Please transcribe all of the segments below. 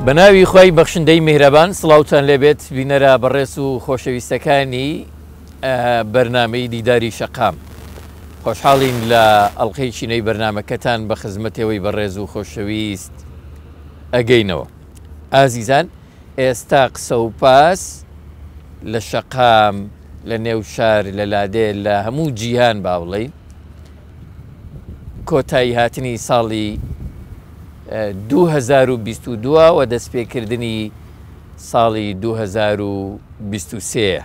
بە ناوی خوای بەخشندەی میهرەبان سڵاوتان لێبێت بینەرە بەڕێز و خۆشەویستەکانی بەرنامەی دیداری شەقام خۆشحاڵین لە ئەڵلقەی چینەی بەرنمەکەتان بە خزمەتەوەی بەڕێز و خۆشەویست ئەگەینەوە ئازیزان ئێستا قسە و پاس لە شەقام لە نێو شار لە لادێ لە هەموو جیهان با بڵێین کۆتایی هاتنی ساڵی 2022 و دەستپێکردنی ساڵی 2023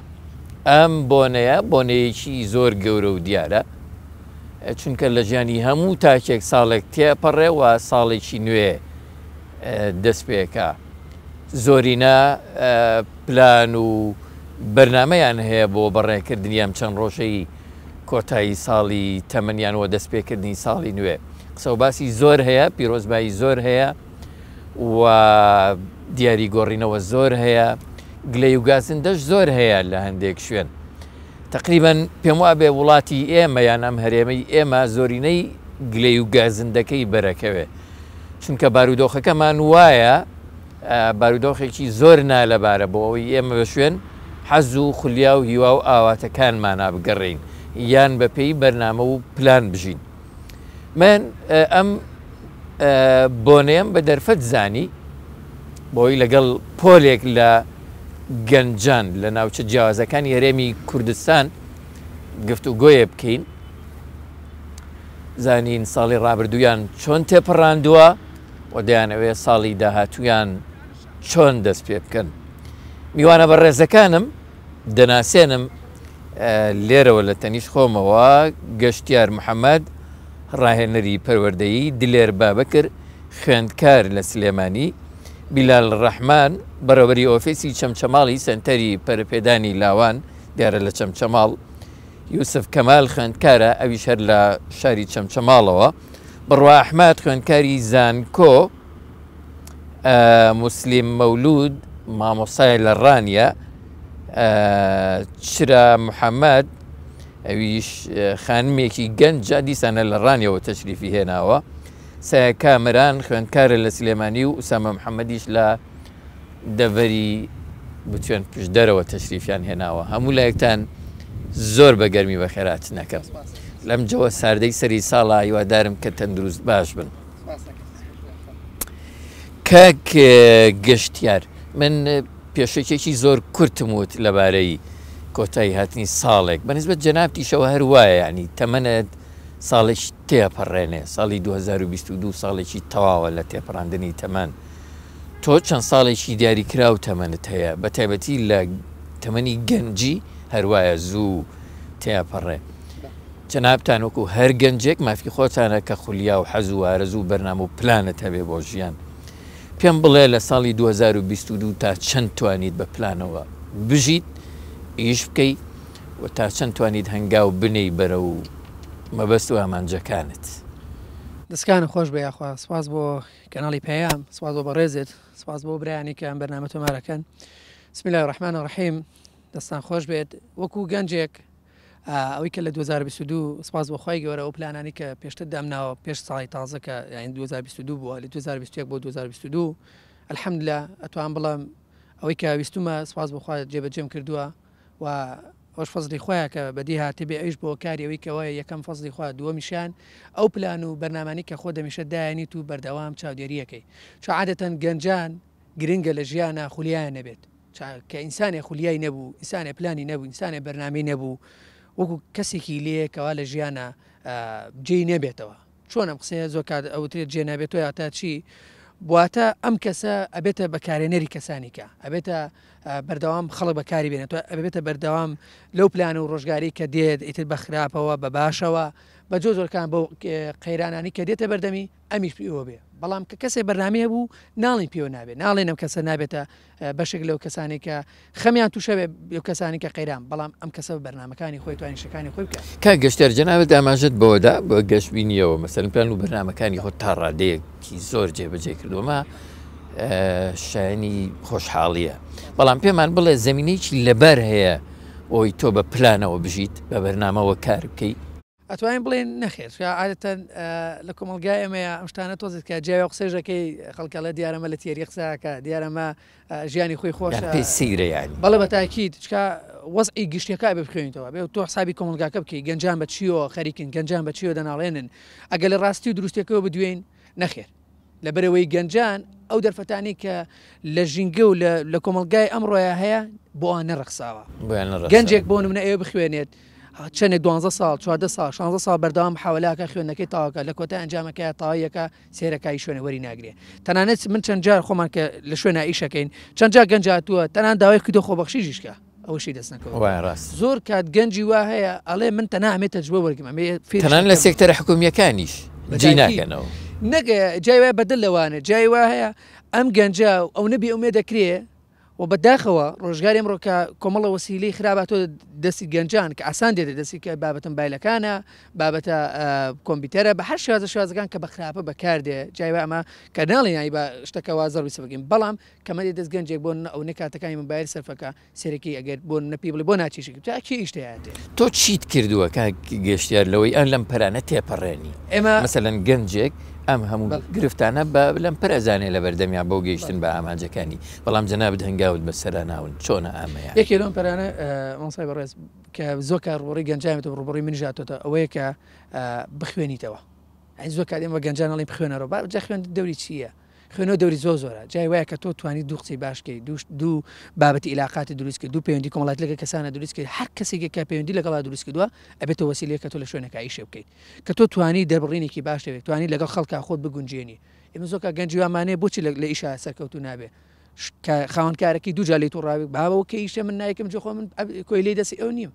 ئەم بۆنەیە بۆنەیەکی زۆر گەورە و دیارە چونکە لە ژیانی هەموو تاکێک ساڵێک تێپەڕێ و ساڵێکی نوێ دەست پێکا زۆرینە پلان و بەرنامەیان هەیە بۆ بەڕێکردنی ئەم چەند ڕۆژەی کۆتایی ساڵی تەمەنیان و دەستپێکردنی ساڵی نوێ. قسە و باسی زۆر هەیە، پیرۆزبایی زۆر هەیە و دیاری گۆڕینەوە زۆر هەیە، گلەی و گازندەش زۆر هەیە لە هەندێک شوێن. تەقریبەن پێم وابێ وڵاتی ئێمە یان ئەم هەرێمەی ئێمە زۆرینەی گلەی و گازندەکەی بەرەکەوێ. چونکە بارودۆخەکەمان وایە بارودۆخێکی زۆر نالەبارە بۆ ئەوەی ئێمە بە شوێن حەز و خولیا و هیوا و ئاواتەکانمانا بگەڕێین یان بە پێی بەرنامە و پلان بژین. من ئەم بۆنەیەم بە دەرفەت زانی بۆی لەگەڵ پۆلێک لە گەنجان لە ناوچە جیاوازەکانی هەرێمی کوردستان گفتوگۆیە بکەین زانین ساڵی ڕابردوویان چۆن تێپەڕاندووە و دەیانەوێت ساڵی داهاتوویان چۆن دەست پێ بکەن. میوانە بەڕێزەکانم دەناسێنم لێرەوە لە تەنیشت خۆمەوە گەشتیار محەممەد ڕاهێنەری پەروەردەیی، دلێر بابەکر خوێندکار لە سلێمانی، بیلال ڕەحمان بەڕێوەبەری ئۆفیسی چەمچەماڵی سەنتەری پەرەپێدانی لاوان دیارە لە چەمچەماڵ، یوسف کەمال خوێندکارە ئەویش هەر لە شاری چەمچەماڵەوە، بڕوا ئەحمەد خوێندکاری زانکۆ، موسلیم مەولود مامۆستای لە ڕانیە، چرا محەمەد ئەویش خانمێکی گەنجە دیسانە لە ڕانیەوە تەشریفی هێناوە، سایە کامەران خوێندکارە لە سلێمانی و ئوسامە محەمەدیش لە دەڤەری بتوێن پشدەرەوە تەشریفیان هێناوە. هەموو لایەکتان زۆر بە گەرمی بەخێرهاتن ئەکەم. لەم جەوە ساردەی سەری ساڵا هیوادارم کە تەندروست باش بن. کاک گەشتیار من پێشەکیەکی زۆر کورتم وت لەبارەی کۆتایی هاتنی ساڵێک بە نسبەت جەنابتیشەوە هەر وایە یانی تەمەنت ساڵێکی تێپەڕێنێ ساڵی 2022 ساڵێکی تەواوە لە تێپەڕاندنی تەمەن تۆ چەند ساڵێکی دیاریکراو تەمەنت هەیە بە تایبەتی لە تەمەنی گەنجی هەروایە زوو تێپەڕێ جەنابتان وەکو هەر گەنجێک مافی خۆتانە کە خولیا و حەز و ئارەزوو و بەرنامە و پلانت هەبێ بۆ ژیان پێم بڵێ لە ساڵی 2022 تا چەند توانیت بە پلانەوە بژیت ئیش بکەی و تا چەند توانیت هەنگاو بنێی بەرەو مەبەست و ئامانجەکانت؟ دەستکانت خۆش بێ یاخوا سپاس بۆ کەناڵی پەیام سپاس بۆ بەڕێزت سپاس بۆ برایانی کە ئەم بەرنامە تۆمارەکەن بسم الله الرحمن الرحیم دەستان خۆش بێت وەکو گەنجێک ئەوەی کە لە 2022 سپاس بۆ خوای گەورە ئەو پلانانی کە پێشتر دامناوە پێش ساڵی تازە کە یعنی 2022 بووە لە 2021 بۆ 2022 الحمدلله ئەتوان بڵێم ئەوەی کە ویستومە سپاس بۆ خوا جێبەجێم کردووە و ئەوەش فەزڵی خوایە کە بەدی هاتبێ ئەویش بۆ کاری ئەوەی کەوە یەکەم فەزڵی خوا دووەمیشیان ئەو پلان و بەرنامانەی کە خۆت هەمیشە دایەنیت و بەردەوام چاودێریەکەی چون عادەتەن گەنجان گرنگە لە ژیانا خولیایان نەبێت کە ئینسانێ خولیای نەبوو ئینسانێ پلانی نەبوو ئینسانێ بەرنامەی نەبوو وەکو کەسێکی لێ کەوا لە ژیانە جێی نەبێتەوە چۆن ئەم قسەیە زۆر کات ئەوترێت جێ نابێتەوە یاتا چی بواتە ئەم کەسە ئەبێتە بەکارێنەری کەسانی کە ئەبێتە بەردەوام خەڵک بەکاری بێنێتەوە ئەبێتە بەردەوام لەو پلان و ڕۆژگاری کە دێت ئیتر بە خراپەوە بە باشەوە بە جۆ زۆرکان بۆ قەیرانانی کە دێتە بەردەمی ئەمیش پێوە بێ بەڵام کە کەسێ بەرنامەیە بوو ناڵین پێوە نابێت ناڵێن ئەم کەسە نابێتە بەشێک لەو کەسانەی کە خەمیان تووشە بێ لەو کەسانی کە قەیران بەڵام ئەم کەسە بە بەرنامەکانی خۆی توانێت شتەکانی خۆی بکات. کاک گەشتیار جەنابت ئاماژەت بەوەدا بە گەشبینیەوە مەسەلەن پلان و بەرنامەکانی خۆت تا ڕادەیەکی زۆر جێبەجێ کردووە ئەمە شایەنی خۆشحاڵیە بەڵام پێمان بڵێ زەمینەیەکی لەبار هەیە ئەوی تۆ بە پلانەوە بژیت بە بەرنامەوە کار بکەی؟ ئەتوانین بڵێین نەخێر چونکە عادەتەن لە کۆمەڵگای ئێمەیە ئەم شتانە تۆزێک کە جیاوە قسەیش دەکەی خەڵک ئەڵێ دیارە ئەمە لە تێری قسە ئەکا دیارە ئەمە ژیانی خۆی یان خۆشە پێی سەیرە یانی. بەڵێ بە تاکید چونکە وەزعی گشتیەکە ئەبێ بخوێنیتەوە ئەبێ تۆ حسابی کۆمەڵگاکە بکەی گەنجان بە چیەوە خەریکن گەنجان بە چیەوە دەناڵێنن ئەگەر لە ڕاستی و دروستیەکەوە بدوێین نەخێر لەبەرئەوەی گەنجان ئەو دەرفەتانەی کە لە ژینگە و لە کۆمەڵگای ئەمڕۆیا هەیە بۆ ئەوان نەڕەخساوە. گەنجێک بۆ نمونە ئەوێ بخوێنێت چەندێک دوانزە ساڵ 14 ساڵ 16 ساڵ بەردەوام محاولاکە خوێندنەکەی تاواکە لە کۆتا ئەنجامەکە تاویەکە سێرەکای شوێنە وەری ناگرێ تەنانەت من چەند جار خۆمان کە لە شوێنە ئیشەکەین چەند جار گەنج هاتووە تەنان داوای کردو خۆبەخشیشکە ئەوەشی دەست نەکەوت وایە ڕاست. زۆر کات گەنجی وا هەیە ئەڵێ من تەنها ئەمێ تەجروبە وەرگرم ئەمێ فێری تەنانەت لە شتەکە بم. سێکتەرە حکومییەکانیش بە جێی تاکید ناکەنەوە. نەک جای وایە بەدەر لەوانە جای وا هەیە ئەم گەنجە ئەونە بێ ئومێد دەکرێ و بە داخەوە ڕۆژگاری ئەمڕۆ کە کۆمەڵە وەسیلەی خراپ هاتۆتە دەستی گەنجان کە ئاسان دێتە دەستی کە بابەتە مبایلەکانە بابەتە کۆمپیوتەرە بە هەر شێوازە شێوازەکان کە بە خراپە بەکاردێ جای وایە ئەمە کە ناڵێن یانی بە شتەکە وا زەڕبی سەر بکەین بەڵام کەمە دێ دەست گەنجێک بۆ ئەونە کاتەکانی مۆبایل سەرفەکە سەرەکی ئەگەر بۆ نمونە پێی بڵێ بۆ ناچی شک جا کێ ئیش تیااتێ. تۆ چیت کردووە کاک گەشتیار لەوەی ئەم لەمپەرانە تێپەڕێنی؟ ئێمە. مەسەلەن گەنجێک ئەم هەموو بەڵێ. گرفتانە بە لەمپەر ئەزانێ لەبەردەمیا بۆ گەیشتن بەڵێ. بە ئامانجەکانی، بەڵام جەنابت هەنگاوت بەسەرا ناون، چۆنە ئامەیان؟ یەکێ لەم پەرانە مامۆستای بەڕێز کە زۆر کار ڕووبەڕووی گەنجان بێتەوە ڕووبەڕووی منیش هاتۆتەوە ئەوەیە کە بخوێنیتەوە یانی زۆر کات ئێمە بە گەنجان ئەڵێین بخوێنەرەوە با جا خوێندن دەوری چییە؟ خوێنەوە دەوری زۆر زۆرە جای وایە کە تۆ توانی دوو قسەی باش کەی دوو دوو بابەتی ئیلاقاتی دروست کرد دوو پەیوەندی کۆمەڵایەتی لەگەڵ کەسانە دروست کرد هەر کەسێکی کە پەیوەندی لەگەڵا دروست کردووە ئەبێتە وەسیلەیەک کە تۆ لە شوێنەکە ئیشێ بکەیت کە تۆ توانی دەربڕینێکی باش دەبێت توانی لەگەڵ خەڵکا خۆت بگونجێنی ئێمە زۆر کات گەنجی وامانەیە بۆچی لە ئیشا سەرکەوتوو نابێ کە خاوەن کارەکەی دوو جار لێی تووڕاوی بابەوە کە ئیشە من نایکەم جۆ خۆ من کۆیلەی دەستی ئەو نیم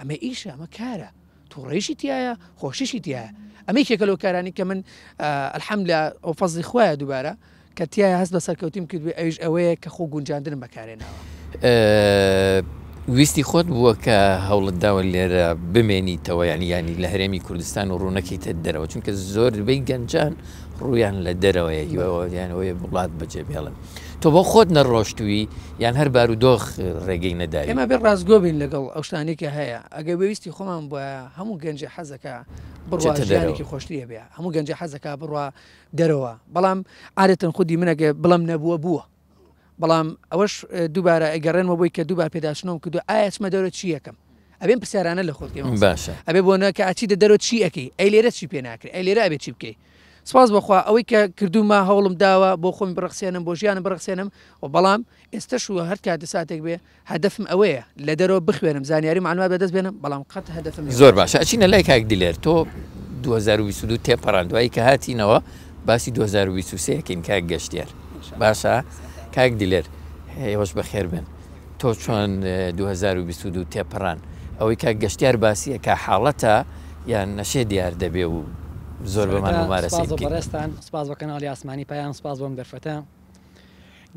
ئەمە ئیشە ئەمە کارە توڕەیشی تایە خۆشیشی تایە ئەمە یەکێکە لەو کارانی کە من الحمدلله ئەو فەزڵی خوایە دووبارە کە تایە هەست بە سەرکەوتیم کردوێ ئەویش ئەوەیە کە خۆ گونجاندنم بەکارێناوە. ویستی خۆت بووە کە هەوڵت داوە لێرە بمێنیتەوە یانی یانی لە هەرێمی کوردستان و ڕوونەکەیتە دەرەوە چونکە زۆربەی گەنجان ڕوویان لە دەرەوەیە هیواوەیان ئەوەیە وڵات بەجێ بێڵن تۆ بۆ خۆت نەڕۆشتووی یان هەر بارودۆخ ڕێگەی نەداوی؟ ئێمە بێ ڕاستگۆ بین لەگەڵ ئەو شتانەی کە هەیە ئەگەر بە ویستی خۆمان بوایە هەموو گەنجێ حەزەکا بڕوا بچێتە دەرەوە. ژیانێکی خۆشتری هەبێ هەموو گەنجێ حەزەکا بڕوا دەرەوە بەڵام عادەتەن خودی من ئەگەر بڵێم نەبووە بووە بەڵام ئەوەش دووبارە ئەگەڕێنمەوە بۆی کە دووبار پێداچوونەوەم کردووە ئایا چمە دەرەوە چی ئەکەم ئەبێ ئەم پرسیارانە لە خۆت بکەی مامۆستا باشە. ئەبێ بۆ نە کە ئەچیتە دەرەوە چی ئەکەی ئەی لێرە چی پێ ناکرێ ئەی لێرە ئەبێ چی بکەی سپاس بۆ خوا ئەوەی کە کردوومە هەوڵم داوە بۆ خۆمی بڕەخسێنم بۆ ژیانم بڕەخسێنم و بەڵام ئێستەش و هەر کات و ساتێک بێ هەدەفم ئەوەیە لە دەرەوە بخوێنم زانیاری و مەعلومات بەدەست بێنم بەڵام قەت هەدەفم نیە زۆر باشە ئەچینە لای کاک دلێر تۆ 2022 تێپەڕاند دوایی کە هاتینەوە باسی 2023 ئەکەین کاک گەشتیار باشە کاک دلێر ئێوەش بەخێر بێن تۆ چۆن 2022 تێپەڕان ئەوەی کاک گەشتیار باسی ئەکا حاڵەتە یان نەشێ دیار دەبێ و زۆر بەمان سەرەتا ممارەسەی سپاس بۆ بکەین. بەڕێزتان، سپاس بۆ کەناڵی ئاسمانی پەیام، سپاس بۆ ئەم دەرفەتە.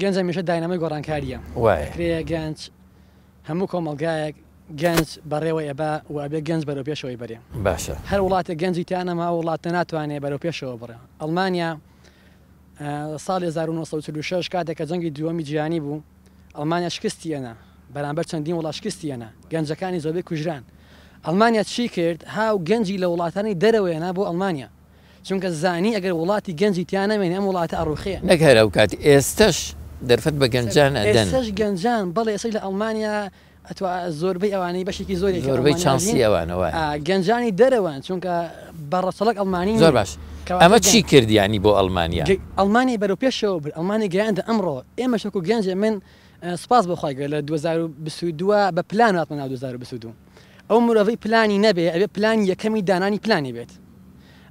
گەنج هەمیشە داینامۆی گۆڕانکارییە. وایە. ئەکرێ گەنج هەموو کۆمەڵگایەک گەنج بەڕێوە ئەبا و ئەبێ گەنج بەرەو پێشەوەی بەرێ. باشە. هەر وڵاتێک گەنجی تیا نەما ئەو وڵاتە ناتوانێ بەرەو پێشەوە بڕێ. ئەڵمانیا ساڵی 1946 کاتێک کە جەنگی دووەمی جیهانی بوو ئەڵمانیا شکستی ئەنا بەرامبەر چەندین وڵات شکستی ئەنا گەنجەکانی زۆربەی کوژران. ئەڵمانیا چی کرد هاو گەنجی لە وڵاتانی دەرەوەی ئەنا بۆ ئەڵمانیا. چونکە زانی ئەگەر وڵاتی گەنجی تیا نەمێنێ ئەم وڵاتە ئەڕوخێ. نەک هەر ئەو کات ئێستەش دەرفەت بە گەنجان ئەدەن. ئێستەش گەنجان بەڵێ ئێستەش لە ئەڵمانیا ئەتوا زۆربەی ئەوانەی بەشێکی زۆرێکی زۆربەی ئەڵمانیا چانسی ئەژین ئەوانە وایە. گەنجانی دەرەوەن چونکە بە ڕەچەڵەک ئەڵمانی زۆر نین. باش کەواتە ئەمە چی گەنج. کرد یانی بۆ ئەڵمانیا؟ ئەڵمانیای بەرەو پێشەوە برد ئەڵمانیای گەیاندە ئەمڕۆ ئێمەش وەکو گەنجێ من سوپاس بۆ خوای گەورە لە 2022 بە پلان هاتمە ناو 2022 ئەو مرۆڤەی پلانی نەبێ ئەبێ پلانی یەکەمی دانانی پلانی بێت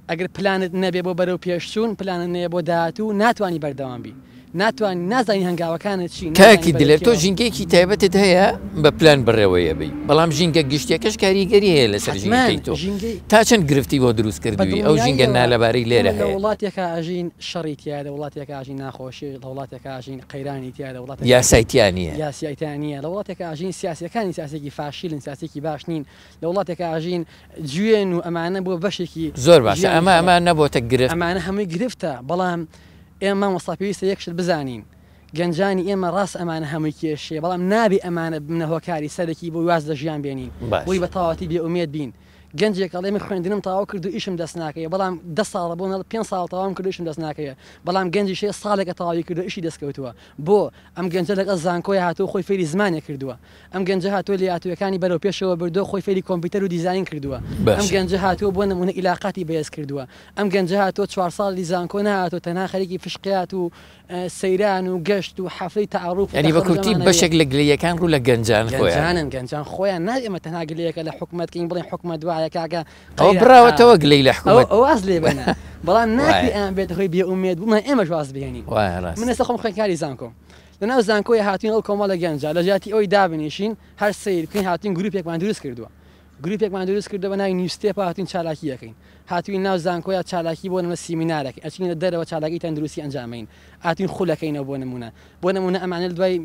ئەگەر پلانت نەبێ بۆ بەرەو پێشچوون پلانت نەیە بۆ داهاتوو ناتوانی بەردەوام بی ناتوانی نازانی هەنگاوەکانت چین نازانی کاکی بەرەو دلێر تۆ کێوە ژینگەیەکی تایبەتت هەیە بە پلان بەڕێوەی ئەبەی بەڵام ژینگە گشتیەکەش کاریگەری هەیە لەسەر حەتمەن ژینگەکەی تۆ ژینگەی تا چەند گرفتی بۆ دروست بە کردووی ئەو ژینگە دڵنیاییەوە نالەبارەی لێرە ئێمە لە هەیە. وڵاتێکا ئەژین شەڕی تیایە لە وڵاتێکا ئەژین ناخۆشی لە وڵاتێکا ئەژین قەیرانی تیایە لە وڵاتێکا ئەژین یاسای تیا نییە. یاسای تیا نییە لە وڵاتێکا ئەژین سیاسیەکانی سیاسیەکی فاشیلن سیاسیەکی باش نین لە وڵاتێکا ئەژین جوێن و ئەمانە بووە بەشێکی زۆر باشە ژیانی ئەمە خەڵک. ئەمە نەبۆتە گرفت؟ ئەمانە هەمووی گرفتە بەڵام ئێمە مامۆستا پێویستە یەک شت بزانین گەنجانی ئێمە ڕاست ئەمانە هەمووی کێشەیە بەڵام نابێ ئەمانە ببنە هۆکاری سەرەکی بۆ واز لە ژیان بێنین باش. بۆی بە تەواوەتی بێ ئومێد بین. گەنجێک ئەڵێ من خوێندنم تەواو کردو ئیشم دەست ناکەوێ بەڵام دە ساڵە بۆ نەڵ پێنج ساڵ تەواوم کردو ئیشم دەست ناکەوێ بەڵام گەنجیش هەیە ساڵێکە تەواوی کردو ئیشی دەست کەوتووە بۆ؟ ئەم گەنجە لەگەڵ زانکۆی هاتووە خۆی فێری زمانێک کردووە ئەم گەنجە هاتووە لێهاتوویەکانی بەرەو پێشەوە بردووە خۆی فێری کۆمپیوتەر و دیزاین کردووە ئەم باشە. گەنجە هاتووە بۆ نموونە ئیلاقاتی بەهێز کردووە ئەم گەنجە هاتووە چوار ساڵی زانکۆ نەهاتووە تەنها خەریکی فشقیات و سەیران و گەشت و حەفلەی تەعاروف و یانی بە تەخەروج کورتی ئەمانە بەشێک لە گلەییەکان ڕوو لە گەنجان خۆیانن. گەنجانن گەنجان خۆیان نابێ ئێمە تەنها گلەیەکە لە حکومەت کەین بڵێین حکومەت وایە کاکە ئەوە قەیران ئا بڕاوەتەوە گلەی لە ئەوە حکومەت ئەوە واز لێ بێنە بەڵام ناکرێ وایە. ئەمە بێتە هۆی بێ ئومێد بوومان ئێمەش واز بهێنین وایە من ڕاستە. ئێستا خۆم خوێندکاری زانکۆم لەناو زانکۆیە هاتوین ئەو کۆمەڵە گەنجە لە جیاتی ئەوەی دابنیشین هەر سەیر بکەین هاتوین گروپێکمان دروست کردووە گروپێکمان دروست کردووە بە ناوی نیو ستێپ هاتوین چالاکی ئەکەین هاتوین ناو زانکۆیا چالاکی بۆ نمونە سیمینارەکەین ئەچینە دەرەوە چالاکی تەندروستی ئەنجامەین هاتوین خولەکەینەوە بۆ نمونە بۆ نمونە ئەمانە لە دوای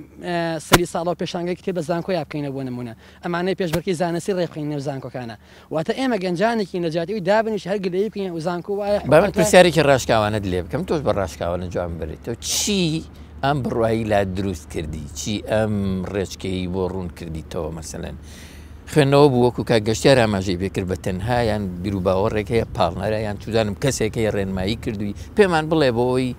سەری ساڵەوە پێشانگەی کتێب لە زانکۆیا بکەینەوە بۆ نمونە ئەمانەی پێشبڕکێی زانستی ڕێبخەین نێو زانکۆکانە واتە ئێمە گەنجانێکین لە جیاتی ئەوی دابنیشین هەر گلەیی بکەین و زانکۆ وایە با من حکومەت وایە. پرسیارێکی ڕاشکاوانەت لێ بکەم تۆش بە ڕاشکاوانە جواب بەریتەوە چی ئەم بڕوایی لا دروست کردی چی ئەم ڕێچکەی بۆ ڕوون کردیتەوە مەسەلەن خوێندنەوە بوو وەکو کاک گەشتیار ئاماژەی پێکرد بە تەنها یان بیروباوەڕێک هەیە پاڵنەرە یان چوزانم کەسێک هەیە ڕێنمایی کردووی پێمان بڵێ بۆ ئەوەی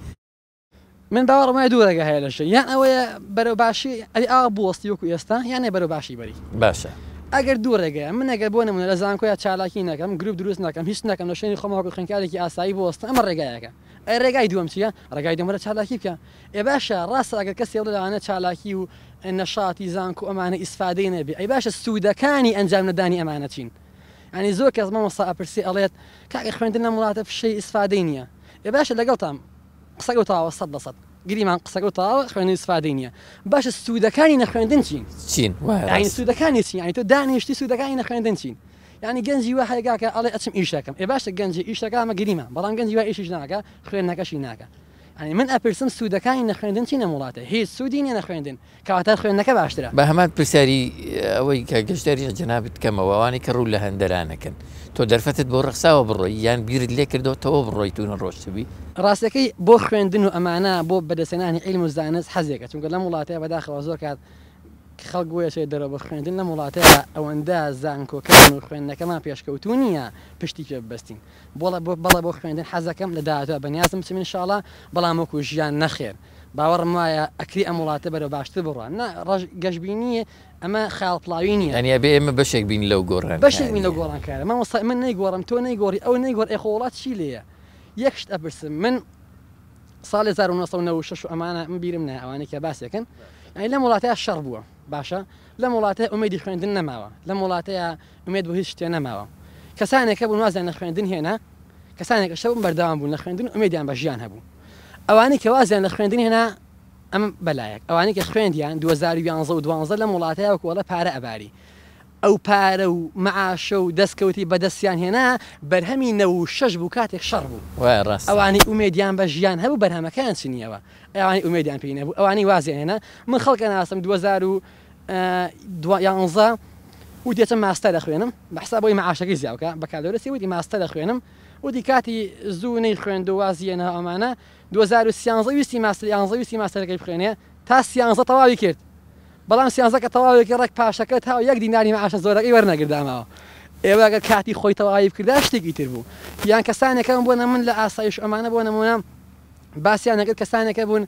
من باوەڕم وایە دوو ڕێگە هەیە لە ژیان یان ئەوەیە بەرەو باشی ئەی ئاوا بوەستی وەکو ئێستا یان بەرەو باشی بەری. باشە. ئەگەر دوو ڕێگەیە من ئەگەر بۆ نمونە لە زانکۆیا چالاکی نەکەم گروپ دروست نەکەم هیچ نەکەم لە شوێنی خۆم وەکو خوێندکارێکی ئاسایی بوەستم ئەمە ڕێگایەکە ئەی ڕێگای دووەم چییە ڕێگای دووەم وەرە چالاکی بکە ئێ باشە ڕاستە ئەگەر کەسێ بڵێ لەوانەیە چالاکی و نەشاتی زانکۆ ئەمانە ئیسفادەی نەبێ ئەی باشە سوودەکانی ئەنجام نەدانی ئەمانە چین یانی زۆر کەس مامۆستا ئەپرسێ ئەڵێت کاکە خوێندن لەم وڵاتە فشەی ئیسفادەی نییە ئێ باشە لەگەڵتام قسەکەو تەواوە 100% گریمان قسەکەو تەواوە خوێندن ئیسفادەی نییە باشە سوودەکانی نەخوێندن چین چین وایە یانی ڕاست. سوودەکانی چین یانی تۆ دانیشتی سوودەکانی نەخوێندن چین یانی گەنجی وا هەیە کاکە ئەڵێ ئەچم ئیشەکەم ئێ باشە گەنجی ئیشەکە ئەمە گریمان بەڵام گەنجی وا ئیشیش ناکا خوێندنەکەشی ناکا یانی من ئەپرسم سوودەکانی نەخوێندن چین لەم وڵاتە هیچ سوودی نییە نەخوێندن کەواتە خوێندنەکە باشترە. با هەمان پرسیاری ئەوەی کە گەشتیاری جەنابت کەمەوە ئەوانەی کە ڕوو لە هەندەرانەکەن تۆ دەرفەتت بۆ ڕەخساوە بڕۆی یان بیرت لێ کردۆتەوە بڕۆیت و نەڕۆشتبی؟ ڕاستەکەی بۆ خوێندن و ئەمانە بۆ بەدەستهێنانی عیلم و زانست حەزێکە چونکە لەم وڵاتەیە بەداخەوە زۆر کات خەڵک بۆ ئەچێت دەرەوە بۆ خوێندن لەم وڵاتەیە ئەوەندە زانکۆکان و خوێندنەکەمان پێشکەوتوو نییە پشتی پێ ببەستین بۆڵە بۆ بەڵێ بۆ خوێندن حەزەکەم لە داهاتوە بەنیازم بچم ان شاءاللە بەڵام وەکو ژیان نەخێر باوەڕم وایە ئەکرێ ئەم وڵاتە بەرەو باشتر بڕوا نا ڕەش گەشبینی ئەمە خەیاڵ پڵاوی نییە. یانی ئەبێ ئێمە بەشێک بین لەو بەشێک بین لەو گۆڕانکارییە. گۆڕانکاریە مامۆستا من نەیگۆڕم تۆ نەیگۆڕی ئەو نەیگۆڕ ئێ خۆ وڵات چی لێیە یەک شت ئەپرسم من ساڵی 1996 و ئەمانە من بیرم نایە ئەوانەی کە باسێکن یانی لەم وڵاتەیا شەڕ بووە باشە لەم وڵاتەیا ئومێدی خوێندن نەماوە لەم وڵاتەیا ئومێد بۆ هیچ شتێ نەماوە کەسانێک هەبوون وازیان لە خوێندن هێنا کەسانێک هەبوون بەردەوام بوون لە خوێندن و ئومێدیان بە ژیان هەبوو ئەوانەی کە وازیان لە خوێندن هێنا ئەم بەلایەک ئەوانەی کە خوێندیان 2011 و 12 لەم وڵاتەیا وەکو ئەڵێ پارە ئەباری ئەو پارە و مەعاشە و دەستکەوتی بەدەستیان هێنا بەرهەمی 96 بوو کاتێک شەڕ بوو وایە ڕاستە. ئەوانەی ئومێدیان بە ژیان هەبوو بەرهەمەکەیان چنیەوە ئەوانەی ئومێدیان پێی نەبوو ئەوانەی وازیان هێنا من خەڵک ئەناسم 2011 وتی ئەچم ماستەر ئەخوێنم بە حساب ئەوەی مەعاشەکەی زیا بکا بەکالۆرێسی وتی ماستەر ئەخوێنم وتی کاتی زوو نەیخوێند و وازی هێنا ئەمانە 2013 ویستی ماستەر یانزە ویستی ماستەرەکەی بخوێنێ تا سیانزە تەواوی کرد بەڵام سیانزە کە تەواوی کرد ڕێک پاشەکە تا یەک دیناری مەعاشە زۆرەکەی وەرنەگرت داماوە ئێوە ئەگەر کاتی خۆی تەواوی بکردا شتێکی تر بوو یان کەسانێک هەبوون بۆ نمونە لە ئاسایش ئەمانە بۆ نمونە باسیان نەکرد کەسانێک هەبوون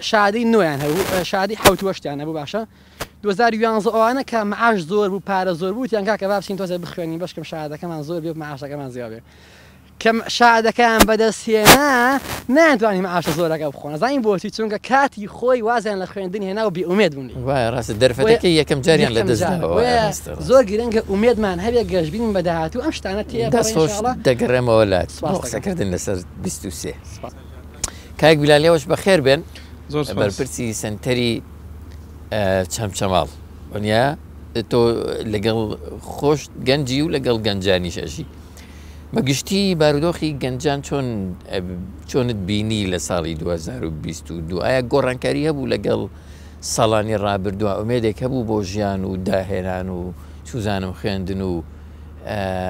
شادی نۆیان هەبوو شادی حەوت وەشتیان هەبوو باشە 2011 ئەوانە کە معاش زۆر بوو پارە زۆر بوو وتیان کاکە با بچین تۆزێ بخوێنین بەشکم شادەکەمان زۆر بێ معاشەکەمان زیاد بێ کە شادەکەیان بەدەست هێنا نەیانتوانی معاشە زۆرەکە بخۆن ئەزانی بۆچی چونکە کاتی خۆی وازیان لە خوێندن هێنا و بێئومێد بوون لێی وایە ڕاستە دەرفەتەکەی یەکەم جاریان لە دەست داوە وایە ڕاستە ڕاستە. زۆر گرنگە ئومێدمان هەبێ گەشبینین بە داهاتوو ئەم شتانە تێپەڕێ دەست خۆش ان شاء اللە دەگەڕێمەوە لات بۆ سوپاس دەکەم. قسەکردن لەسەر 23. سوپاس. کاک بیلال ئێوەش بەخێر بێن زۆر سوپاس. بەرپرسی سەنتەری چەمچەماڵ وەنیە تۆ لەگەڵ خۆش گەنجی و لەگەڵ گەنجانیش ئەژی بە گشتی بارودۆخی گەنجان چۆن چۆنت بینی لە ساڵی 2022 ئایا گۆڕانکاری هەبوو لەگەڵ ساڵانی ڕابردووە ئومێدێک هەبوو بۆ ژیان و داهێنان و سوزانم خوێندن و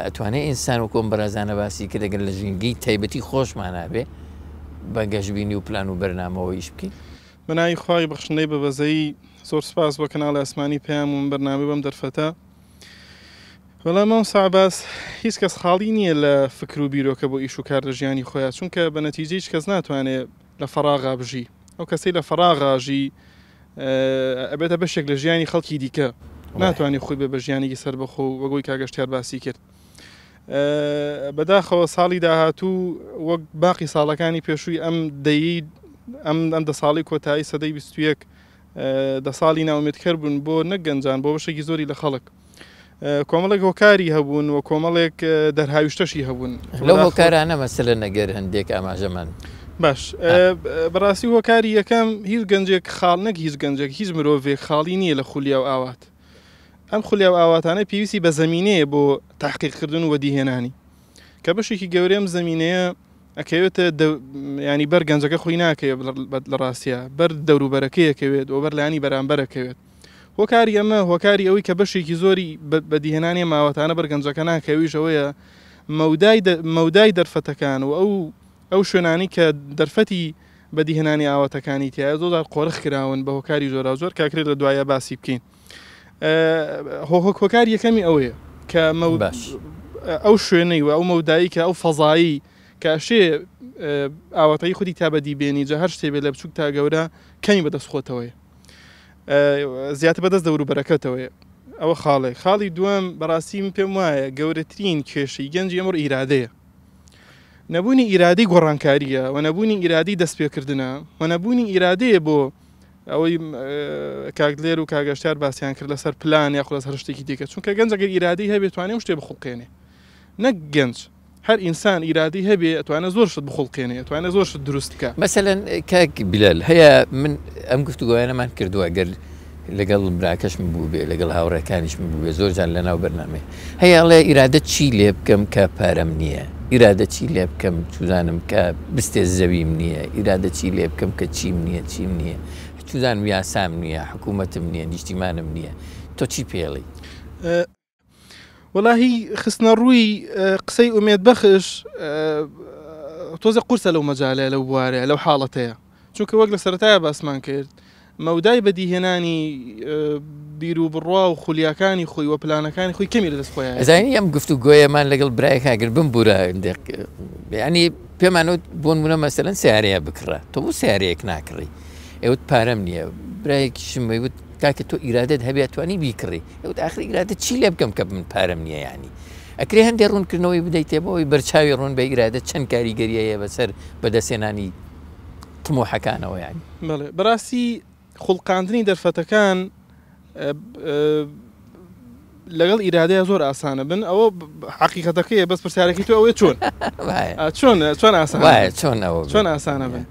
ئەتوانێت ئینسان و کۆم بەرازانە باسی کرد ئەگەر لە ژینگەی تایبەتی خۆشمانابێ بە گەشبینی و پلان و بەرنامەوە ئیش بکەین؟ بە ناوی خوای بەخشندەی بەبەزەیی زۆر سوپاس بۆ کەناڵی ئاسمانی پەیام و بەرنامەی بەم دەرفەتە. وەڵا مامۆستا عەباس هیچ کەس خاڵی نییە لە فکر و بیرۆکە بۆ ئیش و کار لە ژیانی خۆیا چونکە بە نەتیجە هیچ کەس ناتوانێ لە فەراغا بژی ئەو کەسەی لە فەراغا ژی ئەبێتە بەشێک لە ژیانی خەڵکی دیکە ناتوانێت خۆی بێ بە ژیانێکی سەربەخۆ و وەگۆی کاگەشتیار باسی کرد بەداخەوە ساڵی داهاتوو وەک باقی ساڵەکانی پێشووی ئەم دەی ئەم ئەم دە ساڵی کۆتایی سەدەی 21 دە ساڵی ناومێتکەر بوون بۆ نەک گەنجان بۆ بەشێکی زۆری لە خەڵک کۆمەڵێک هۆکاری هەبوون و کۆمەڵێک دەرهاویشتەشی هەبوون. لەو هۆکارانە مەسەلەن ئەگەر هەندێک ئاماژەمان. باش بەڕاستی هۆکاری یەکەم هیچ گەنجێک خاڵ نەک هیچ گەنجێک هیچ مرۆڤێک خاڵی نییە لە خولیا و ئاوات ئەم خولیا و ئاواتانە پێویستی بە زەمینەیە بۆ تحقیقکردن و وەدیهێنانی کە بەشێکی گەورەی ئەم زەمینەیە ئەکەوێتە ینی بەر گەنجەکە خۆی ناکەوێت لە ڕاستە بەر دەوروبەرەکەی ئەکەوێت و بەر لایەنی بەرامبەرەکەوێت هۆکاری ئەمە هۆکاری ئەوەی کە بەشێکی زۆری بەدیهێنانی ئەم ئاواتانە بەر گەنجەکە ناکەویش ئەوەیە مەودای مەودای دەرفەتەکان و ئەو ئەو شوێنانی کە دەرفەتی بەدیهێنانی ئاواتەکانی تایە زۆر جار قۆرخ کراون بە هۆکاری جۆراوجۆر کە ئەکرێت لە دوایە باسی بکەین هۆکاری یەکەمی ئەوەیە کە ئەو شوێنەی و ئەو مەودایی کە ئەو فەزایی کە ئەشێ ئاواتەی خودی تا بەدی بێنی جا هەر شتێ بێ لە بچوک تا گەورە کەمی بەدەست خۆتەوەیە زیاتر بەدەست دەوروبەرەکەتەوەیە ئەوە خاڵێک خاڵی دووەم بەڕاستی من پێم وایە گەورەترین کێشەی گەنجی ئەمڕۆ ئیرادەیە نەبوونی ئیرادەی گۆڕانکاریە و نەبوونی ئیرادەی دەستپێکردنە و نەبوونی ئیرادەیە بۆ ئەوەی کاک دلێر و کاک گەشتیار باسیان کرد لەسەر پلان یاخود لەسەر شتێکی دیکە چونکە گەنج ئەگەر ئیرادەی هەبێت توانێ شتێ بخوڵقێنێ نەک گەنج هەر ئینسان ئیرادەی هەبێ ئەتوانێ زۆر شت بخوڵقێنێ ئەتوانێ زۆر شت دروست بکا. مەسەلەن کاک بیلال هەیە من ئەم گفتوگۆیانەمان کردووە گەر لەگەڵ براکەشم بووبێ لەگەڵ هاوڕێکانیشم بووبێ زۆر جار لەناو بەرنامەی هەیە ئەڵێ ئیرادە چی لێ بکەم کە پارەم نییە ئیرادە چی لێ بکەم چوزانم کە بستێ زەویم نییە ئیرادە چی لێ بکەم کە چیم نییە چیم نییە چوزانم یاسام نییە حکوومەتم نییە نیشتیمانم نییە تۆ چی پێڵی؟ وەڵاهی خستنە ڕووی قسەی ئومێد بەخش تۆزە قورسە لەو مەجالەیە لەو بوارەیە لەو حاڵەتەیە چونکە وەک لە سەرەتایە باسمان کرد مەودای بەدیهێنانی بیر و بڕوا و خولیاکانی خۆی و پلانەکانی خۆی کەمی لەدەست خۆیان ئەزانی ئەم گفت و گۆیەمان لەگەڵ برایەک ئەگەر بمبورە ینی پێمان وت بۆ نمونە مەسەلەن سیارەیە بکڕە تۆ بۆ سیارەیەک ناکڕی ئێوت پارەم نییە برایەکیشم وت کاکە تۆ ئیرادەت هەبێ توانی بیکڕی ئەوت ئاخر ئیرادە چی لێ بکەم کە من پارەم نییە یانی ئەکرێ هەندێک ڕوونکردنەوەی بدەیتێ بۆ ئەوەی بەرچاوی ڕوون بە ئیرادە چەند کاریگەری هەیە بەسەر بەدەستهێنانی تموحەکانەوە یانی. بەڵێ بەڕاستی خوڵقاندنی دەرفەتەکان لەگەڵ ئیرادەیە زۆر ئاسانە بن ئەوە حقیقەتەکەیە بەس پرسیارەکەی تۆ ئەوەیە چۆن چۆن چۆن ئاسان چۆن ئەوە چۆن ئاسانە بن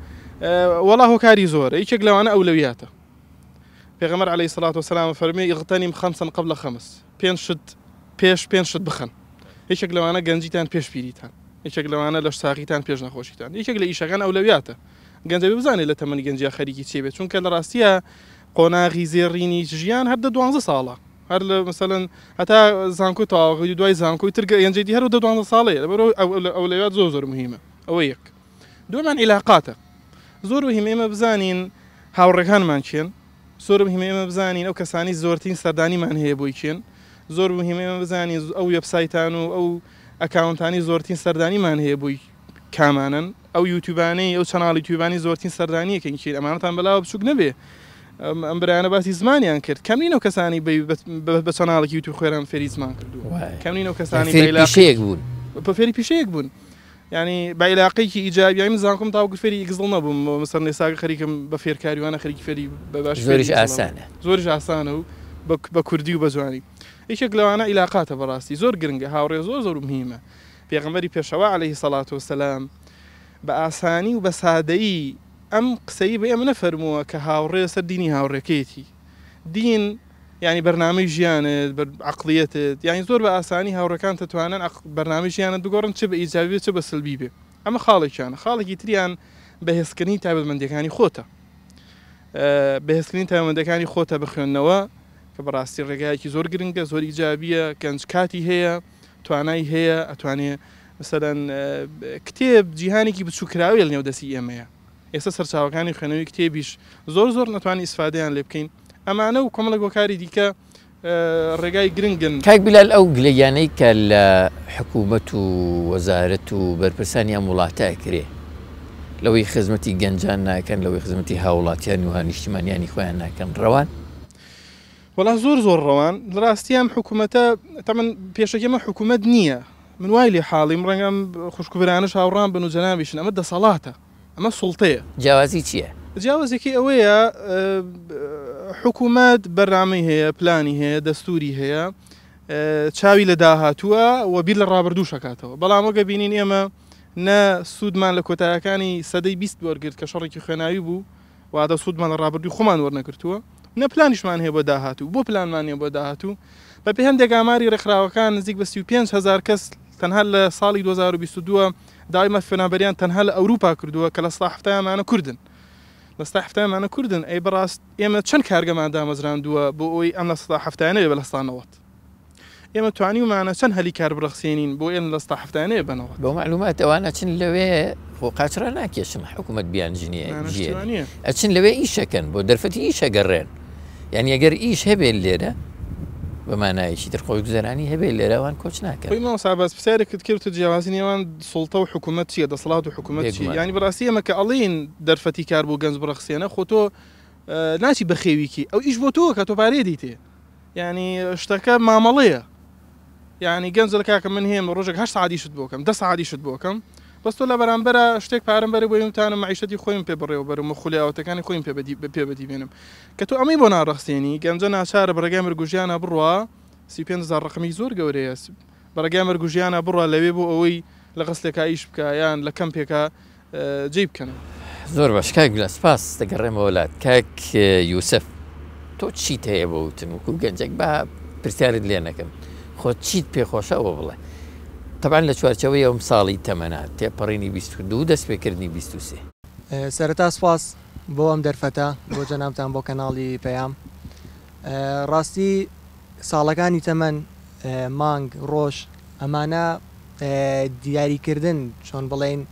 وەڵا هۆکاری زۆرە یەکێک لەوانە ئەولەویاتە پێغەمبەر علیە الصلوة والسلام فەرمی اغتنم خمسا قبل خمس پێنج شت پێش پێنج شت بخەن یەکێک لەوانە گەنجیتان پێش پیریتان یەکێک لەوانە لەش ساغیتان پێش نەخۆشیتان یەکێک لە ئیشەکان ئەولەویاتە گەنجە بزانێت لە تەمەنی گەنجیا خەریکی چی بێت چونکە لە ڕاستیە قۆناغی زێڕینی ژیان هەر دە دوانزە ساڵە هەر لە مەسەلەن هەتا زانکۆی تەواوی دوای زانکۆی تر گەنجێتی هەر دە دوانزە ساڵەیە لەبەر ئەولەویات زۆر زۆر مهمە ئەوە یەک دووەمان عیلاقاتە زۆر مهمە ئێمە بزانین هاوڕێکانمان کێن زۆر مهمە ئێمە بزانین ئەو کەسانی زۆرترین سەردانیمان هەیە بۆی کێن زۆر مهمە ئێمە بزانین ئەو وێبسایتان و ئەو ئەکاونتانی زۆرترین سەردانیمان هەیە بۆی کامانن ئەو یوتیوبانەی ئەو چەناڵی یوتیوبانی زۆرترین سەردانیەکەین کێن ئەمانەتان بەلاوە بچوک نەبێ ئەم برایانە باسی زمانیان کرد کەم نین ئەو کەسانی بە چەناڵێکی یوتیوب خۆیان فێری زمان کردووە کەم نین ئەو کەسانی فێری پیشەیەک بوون فێری پیشەیەک بوون یانی بە ئیلاقەیەکی ئیجابی یانی من زانکۆم تاوەکو فێری Excel نەبووم مەسەلەن ئێستا خەریکم بە فێرکاریوانە خەریکی فێری بە باش زۆریش ئاسانە زۆریش ئاسانە و بە کوردی و بە جوانی یەکێک لەوانە ئیلاقاتە بەڕاستی زۆر گرنگە هاوڕێ زۆر زۆر مهمە پێغەمبەری پێشەوا عەلەیهی سەڵات وسەلام بە ئاسانی و بە سادەیی ئەم قسەی بە ئێمە نەفەرمووە کە هاوڕێ سەر دینی هاوڕێکەیەتی دین یانی بەرنامەی ژیانت بەر عەقڵیەتت یانی زۆر بە ئاسانی هاوڕێکانت دەتوانن بەرنامەی ژیانت بگۆڕن چ بە ئیجابی بێت چ بە سلبی بێ ئەمە خاڵێکیانە خاڵێکی تریان بەهێزکردنی تایبەتمەندیەکانی خۆتە بەهێزکردنی تایبەتمەندەکانی خۆتە بە خوێندنەوە کە بەڕاستی ڕێگایەکی زۆر گرنگە زۆر ئیجابیە گەنج کاتی هەیە توانای هەیە ئەتوانێ مثلەن کتێب جیهانێکی بچووکراوی لە نێو دەستی ئێمەیە ئێستا سەرچاوەکانی خوێندنەوەی کتێبیش زۆر زۆر نەتوانین ئیسفادەیان لێ بکەین ئەمانە و کۆمەڵێک هۆکاری دیکە ڕێگای گرنگن. کاک بیلال ئەو گلەییانەی کە لە حکوومەت و وەزارەت و بەرپرسانی ئەم وڵاتە ئەکرێ لەوەی خزمەتی گەنجان ناکەن، لەوەی خزمەتی هاووڵاتیان و هاونیشتیمانیانی خۆیان ناکەن ڕەوان؟ وەڵا زۆر زۆر ڕەوان. لە ڕاستی ئەم حکوومەتە تەمەن پێشەکی ئەمە حکوومەت نییە. من وای لێ حاڵیم ڕەنگە ئەم خوشک و برایانەش هاوڕام بن و جەنابیشن ئەمە دەسەڵاتە. ئەمە سوڵتەیە. جیاوازی چییە؟ جیاوازیەکەی ئەوەیە حکوومەت بەرنامەی هەیە، پلانی هەیە، دەستوری هەیە، چاوی لە داهاتووە و بیر لە ڕابردووش ئەکاتەوە. بەڵام وەک ئەبینین ئێمە نە سوودمان لە کۆتایەکانی سەدەی 20 وەرگرت کە شەڕێکی خوێناوی بوو، واتە سوودمان لە ڕابردووی خۆمان وەرنەگرتووە، نە پلانیشمان هەیە بۆ داهاتوو. بۆ پلانمان نییە بۆ داهاتوو؟ بەپێی هەندێک ئاماری ڕێکخراوەکان نزیک بە 35 هەزار کەس تەنها لە ساڵی 2022 داوای مافی پەنابەریان تەنها لە ئەوروپا کردووە کە لە سەدا حەفتای ئەمانە کوردن. لە سەدا حەفتای ئەمانە کوردن. ئەی بەڕاست ئێمە چەند کارگەمان دامەزراندووە بۆ ئەوەی ئەم لە سەدا حەفتایە نەبێ بە لە سەدا نەوەد؟ ئێمە توانیومانە چەند هەلی کار بڕەخسێنین بۆ ئێمە لە سەدا حەفتایە نەبێ بە نەوەد؟ بۆ مەعلومات ئەوان ئەچن لەوێ خۆ قاچ ڕاناکێشن حکوومەت بیانژنێ نا، نا، شتی وا نییە. ئەچن لەوێ ئیشەکەن بۆ دەرفەتی ئیش ئەگەڕێن. یانی ئەگەر ئیش هەبێت لێرە بە مانایەکی تر خۆشگوزەرانی هەبێت لێرە ئەوان کۆچ ناکەن. خۆی مامۆستا بەس پرسیارێکت کرد وتت جیاوازی نێوان سوڵتە و حکوومەت چییە دەسەڵات و حکوومەت چییە بێگومان. یانی بەڕاستی ئێمە کە ئەڵێین دەرفەتی کار بۆ گەنج بڕەخسێنە خۆ تۆ ناچی بەخێوی کەی ئەو ئیش بۆ تۆ کە تۆ پارەی دیتێ یانی شتەکە مامەڵەیە یانی گەنج دەڵێ کاکە من هەیە ڕۆژێک هەشت سەعات ئیشت بۆ کەم دە سەعات ئیشت بۆ کەم بەس تۆ لە بەرامبەرا شتێک پارەم بەرێ بۆ ئێمتانم مەعیشەتی خۆیم پێ بەڕێوە بەرم و خولی ئاواتەکانی خۆیم پێ بەدی پێ بەدی بێنم کە تۆ ئەمەی بۆ ناڕەخسێنی گەنجە ناچارە بە ڕێگای مەرگ و ژیانا بڕوا 35000 ڕەقەمی زۆر گەورەیە بە ڕێگای مەرگ و ژیانا بڕوا لەوێ بۆ ئەوەی لە غەسلێکا ئیش بکا یان لە کەمپێکا جێی بکەنەوە. زۆر باش کاک گلان سپاس دەگەڕێمەوە لات کاک یوسف تۆ چیت هەیە بۆ وتن وەکو گەنجێک با پرسیارت لێ نەکەم خۆ چیت پێ خۆشە ئەوە بڵێ تەبعەن لە چوارچەوەی ئەم ساڵی تەمەنە تێپەڕینی 22 دەست پێکردنی 23. سەرەتا سپاس بۆ ئەم دەرفەتە بۆ جەنابتان بۆ کەناڵی پەیام ڕاستی ساڵەکانی تەمەن مانگ ڕۆژ ئەمانە دیاریکردن چۆن بڵێین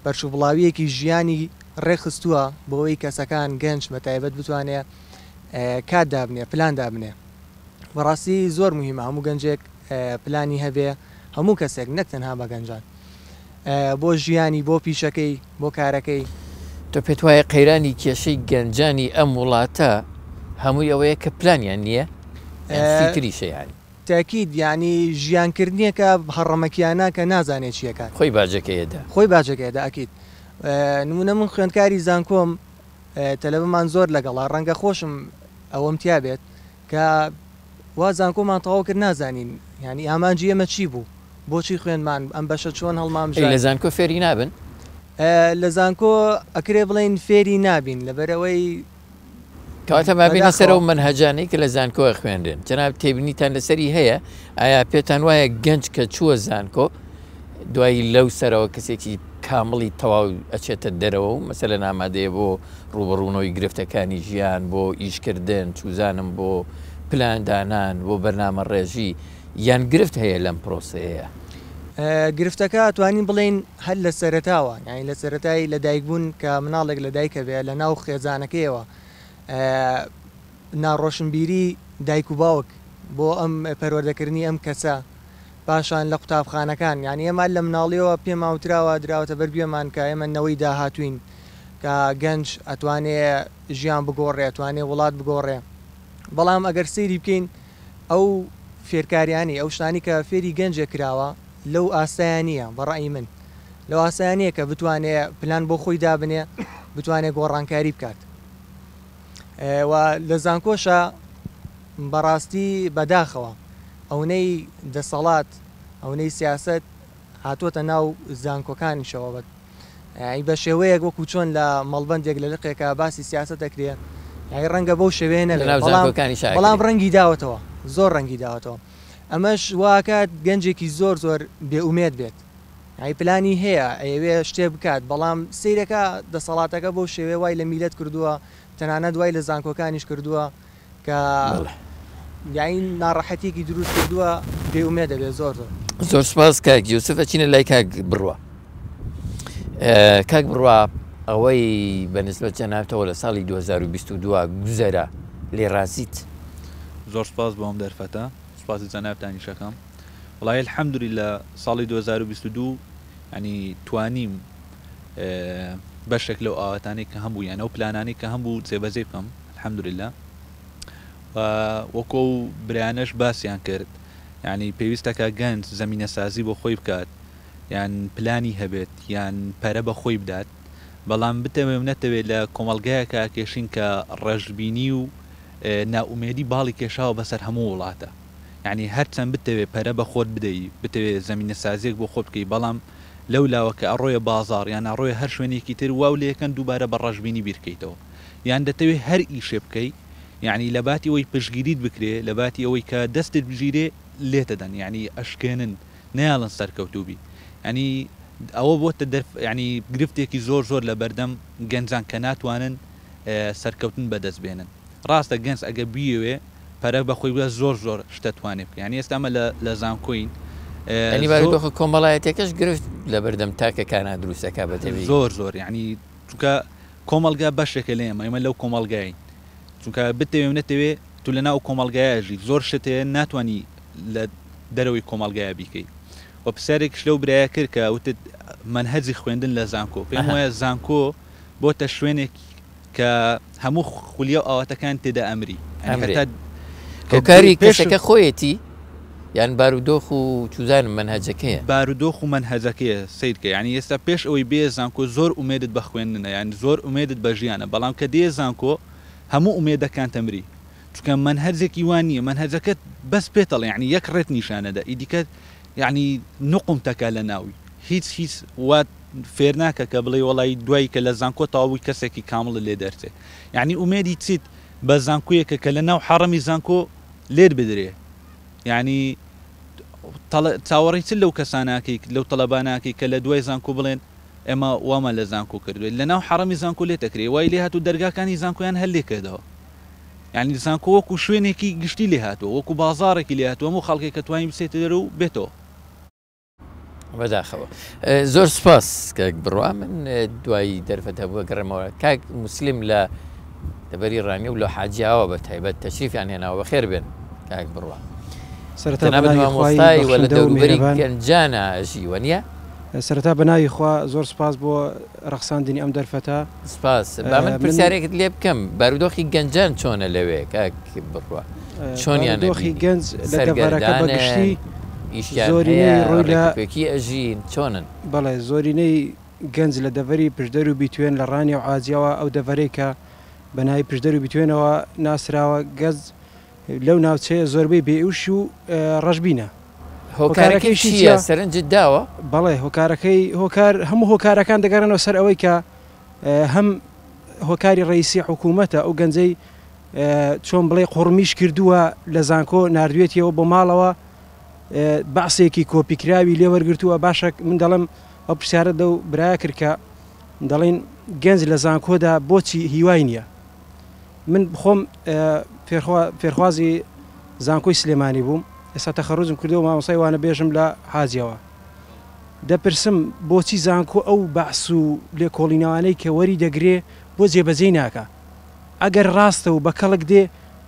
پەرشوبڵاوییەکی ژیانی ڕێکخستووە بۆ ئەوەی کەسەکان گەنج بە تایبەت بتوانێ کات دابنێ پلان دابنێ بەڕاستی زۆر مهمە هەموو گەنجێک پلانی هەبێ هەموو کەسێک نەک تەنها بە گەنجان بۆ ژیانی بۆ پیشەکەی بۆ کارەکەی. تۆ پێت وایە قەیرانی کێشەی گەنجانی ئەم وڵاتە هەمووی ئەوەیە کە پلانیان نییە؟ یان شتی تریشە یانی؟ تاکید یانی ژیان کردنێکە هەڕەمەکیانە کە نازانێ چی ئەکات. خۆی باجەکەی ئەدا. خۆی باجەکەی ئەدا ئەکید. نمونە من خوێندکاری زانکۆم تەلەبەمان زۆر لەگەڵە ڕەنگە خۆشم ئەوەم تیا بێت کە وا زانکۆمان تەواو کرد نازانین یانی ئامانجی ئێمە چی بوو بۆچی خوێندمان ئەم بەشە چۆن هەڵمان ئەی لە زانکۆ فێری نابن؟ لە زانکۆ ئەکرێ بڵێین فێری نابین لەبەرئەوەی کەواتە با بێینە سەر ئەو مەنهەجانەی کە لە زانکۆ ئەخوێنرێن. جەنابت تێبینیتان لەسەری هەیە؟ ئایا پێتان وایە گەنج کە چووە زانکۆ دوایی لەو سەرەوە کەسێکی کامڵی تەواو ئەچێتە دەرەوە و مەسەلەن ئامادەیە بۆ ڕووبەڕوونەوەی گرفتەکانی ژیان، بۆ ئیشکردن، چوزانم بۆ پلاندانان، بۆ بەرنامەڕێژی، یان گرفت هەیە لەم پرۆسەیەیا؟ گرفتەکە ئەتوانین بڵێین هەر لە سەرەتاوە یانی لە سەرەتای لە دایک بوون کە مناڵێک لە دایک ئەبێ لە ناو خێزانەکەیەوە ناڕۆشنبیری دایک و باوک بۆ ئەم پەروەردەکردنی ئەم کەسە پاشان لە قوتابخانەکان یانی ئێمە لە مناڵیەوە پێمان وتراوە دراوەتە بەر گوێمان کە ئێمە نەوەی داهاتووین کە گەنج ئەتوانێ ژیان بگۆڕێ ئەتوانێ وڵات بگۆڕێ بەڵام ئەگەر سەیری بکەین ئەو فێرکاریانەی ئەو شتانەی کە فێری گەنجێک کراوە لەو ئاستەیا نییە بە ڕەئی من لەو ئاستەیا نییە کە بتوانێ پلان بۆ خۆی دابنێ بتوانێ گۆڕانکاری بکات و لە زانکۆشە بەڕاستی بەداخەوە ئەونەی دەسەڵات ئەونەی سیاسەت هاتووەتە ناو زانکۆکانیشەوە بە یانی بە شێوەیەک وەکو چۆن لە مەڵبەندێک لە لقێکا باسی سیاسەت ئەکرێ یانی ڕەنگە بەو شێوەیە نەبێ لەناو بەڵام زانکۆکانیشا بەڵام ئەکرێ. ڕەنگی داوەتەوە زۆر ڕەنگی داوەتەوە ئەمەش واکات گەنجێکی زۆر زۆر بێ ئومێد بێت یانی پلانی هەیە ئەیەوێ شتێ بکات بەڵام سەیرەکە دەسەڵاتەکە بەو شێوەیە وای لە میلەت کردووە تەنانەت وای لە زانکۆکانیش کردووە کە بەڵێ. یانی ناڕەحەتیەکی دروست کردووە بێ ئومێد دەبێت زۆر زۆر. زۆر سپاس کاک یوسف ئەچینە لای کاک بڕوا کاک بڕوا ئەوەی بە نسبەت جەنابتەوە لە ساڵی 2022 گوزەرا لێ ڕازیت؟ زۆر سوپاس بۆ ئەم دەرفەتە، سوپاسی جەنابتانیش ئەکەم. وەڵاهی الحمدللە ساڵی 2022 یانی توانیم بەشێک لەو ئاواتانەی کە هەمبوو یان ئەو پلانانەی کە هەمبوو جێبەجێ بکەم الحمدللە. و وەکو ئەو برایانەش باسیان کرد یانی پێویستە کە گەنج زەمینەسازی بۆ خۆی بکات یان پلانی هەبێت یان پەرە بە خۆی بدات بەڵام بتەوێ و نەتەوێ لە کۆمەڵگایەکا ئەکێشین کە ڕەشبینی و نائومێدی باڵی کێشاوە بەسەر هەموو وڵاتە یانی هەرچەند بتەوێ پەرە بە خۆت بدەی بتەوێ زەمینەسازیەک بۆ خۆت بکەی بەڵام لەو لاوە کە ئەڕۆیە بازاڕ یان ئەڕۆیە هەر شوێنێکی تر واو لێکەن دووبارە بە ڕەشبینی بیرکەیتەوە یان دەتەوێ هەر ئیشێ بکەی یانی لەباتی ئەوەی پشتگیریت بکرێ لەباتی ئەوەی کە دەستت بگیرێ لێتەدەن یانی ئەشکێنن نایەڵن سەرکەوتوو بی یانی ئەوە بۆتە دەرف یانی گرفتێکی زۆر زۆر لەبەردەم گەنجان کە ناتوانن سەرکەوتن بەدەست بێنن ڕاستە گەنج ئەگەر بیەوێ پەرە بەخۆی بدا زۆر زۆر شتە توانێ بکە یانی ئێستا ئەمە لە لە زانکۆین یانی بارودۆخە کۆمەڵایەتیەکەش گرفت لەبەردەم تاکەکانا دروست ئەکا بە تەبیعی. زۆر زۆر یانی چونکە کۆمەڵگا بەشێکە لە ئێمە ئێمە لەو کۆمەڵگاین چونکە بتەوێ و نەتەوێ تو لەناو ئەو کۆمەڵگایە ئەژی زۆر شت هەیە ناتوانی لە دەرەوەی کۆمەڵگایە بیکەی و پرسیارێکیش لەو برایە کرد کە وتت مەنهەجی خوێندن لە زانکۆ پێم وایە زانکۆ بۆتە شوێنێک کە هەموو خولیا و ئاواتەکان تێدا ئەمری ئەمرێ هۆکاری کەسەکە خۆیەتی یان بارودۆخ و چوزانم مەنهەجەکەیە؟ بارودۆخ و مەنهەجەکەیە سەیرکە یانی ئێستا پێش ئەوەی بێیە زانکۆ زۆر ئومێدت بە خوێندنە یانی زۆر ئومێدت بە ژیانە بەڵام کە دێیە زانکۆ هەموو ئومێدەکانت ئەمری چونکە مەنهەجێکی وا نییە مەنهەجەکەت بەس پێتەڵێ یانی یەک ڕێت نیشانەدە ئیدیکە یانی نوقمتەکە لە ناوی هیچ هیچ وات فێر ناکە کە بڵێی وەڵای دوای کە لە زانکۆ تەواو بووی کەسێکی کامڵت لێ دەرچێ یانی ئومێدی چیت بە زانکۆیەکە کە لە ناو حەڕەمی زانکۆ لێت بدرێ یانی چاوەڕێی چ لەو کەسانە ئەکەی لەو تەڵەبانە ئەکەی کە لە دوای زانکۆ بڵێن ئێمە وامان لە زانکۆ کردوێت لە ناو حەڕەمی زانکۆ لێت ئەکرێ وای لێ هاتوو دەرگاکانی زانکۆیان هەر لێ کردەوە یانی زانکۆ وەکو شوێنێکی گشتی لێ هاتووە وەکو بازاڕێکی لێ هاتووە هەموو خەڵکێک کە توانی بچێتە دەرەوە و بێتەوە. بەداخەوە زۆر سپاس کاک بڕوا من دوایی دەرفەت هەبووە گەڕێمەوە کاک موسلیم لە دەبەری ڕانیە و لە حاجیاوە بە تایبەت تەشریفیان هێناوە بەخێر بێن کاک بڕوا سەرەتا بە ناوی خوای مامۆستای وە لە بەخشندە و دەوروبەری میهرەبان. گەنجانە ئەژی وەنیە؟ سەرەتا بە ناوی خوا زۆر سپاس بۆ ڕەخساندنی ئەم دەرفەتە. سپاس. با من من پرسیارێکت لێ بکەم بارودۆخی گەنجان چۆنە لەوێ کاک بڕوا؟ چۆنیان بارودۆخی ئەبینی؟ گەنج لە دەڤەرەکە بە سەرگەردانن؟ گشتی ئیشیان زۆرینەی هەیە؟ ڕووی لە ڕێکوپێکی ئەژین؟ چۆنن؟ بەڵێ زۆرینەی گەنج لە دەڤەری پشدەر و بیتوێن لە ڕانیە و عاجیەوە ئەو دەڤەرەی کە بە ناوی پشدەر و بیتوێنەوە ناسراوە گەز لەو ناوچەیە زۆربەی بێئوش و ڕەشبینە. هۆکارەکەی هۆکارەکەیشی چییە؟ چییە؟ سەرنجت داوە؟ بەڵێ هۆکارەکەی هۆکار هەموو هۆکارەکان دەگەڕێنەوە سەر ئەوەی کە هەم هۆکاری ڕەئیسی حکوومەتە ئەو گەنجەی چۆن بڵێ قوڕمیش کردووە لە زانکۆ ناردوێتیەوە بۆ ماڵەوە بەعسێکی کۆپیکراوی لێ وەرگرتووە باشە من دەڵێم ئەو پرسیارە لەو برایە کرد کە دەڵێن گەنج لە زانکۆدا بۆچی هیوای نییە من خۆم فێرخوازی زانکۆی سلێمانی بووم ئێستا تەخەروجم کردووە مامۆستای وانەبێژم لە حاجیەوە دەپرسم بۆچی زانکۆ ئەو بەعس و لێکۆڵینەوانەی کە وەری دەگرێ بۆ جێبەجێی ناکا ئەگەر ڕاستە و بەکەڵک دێ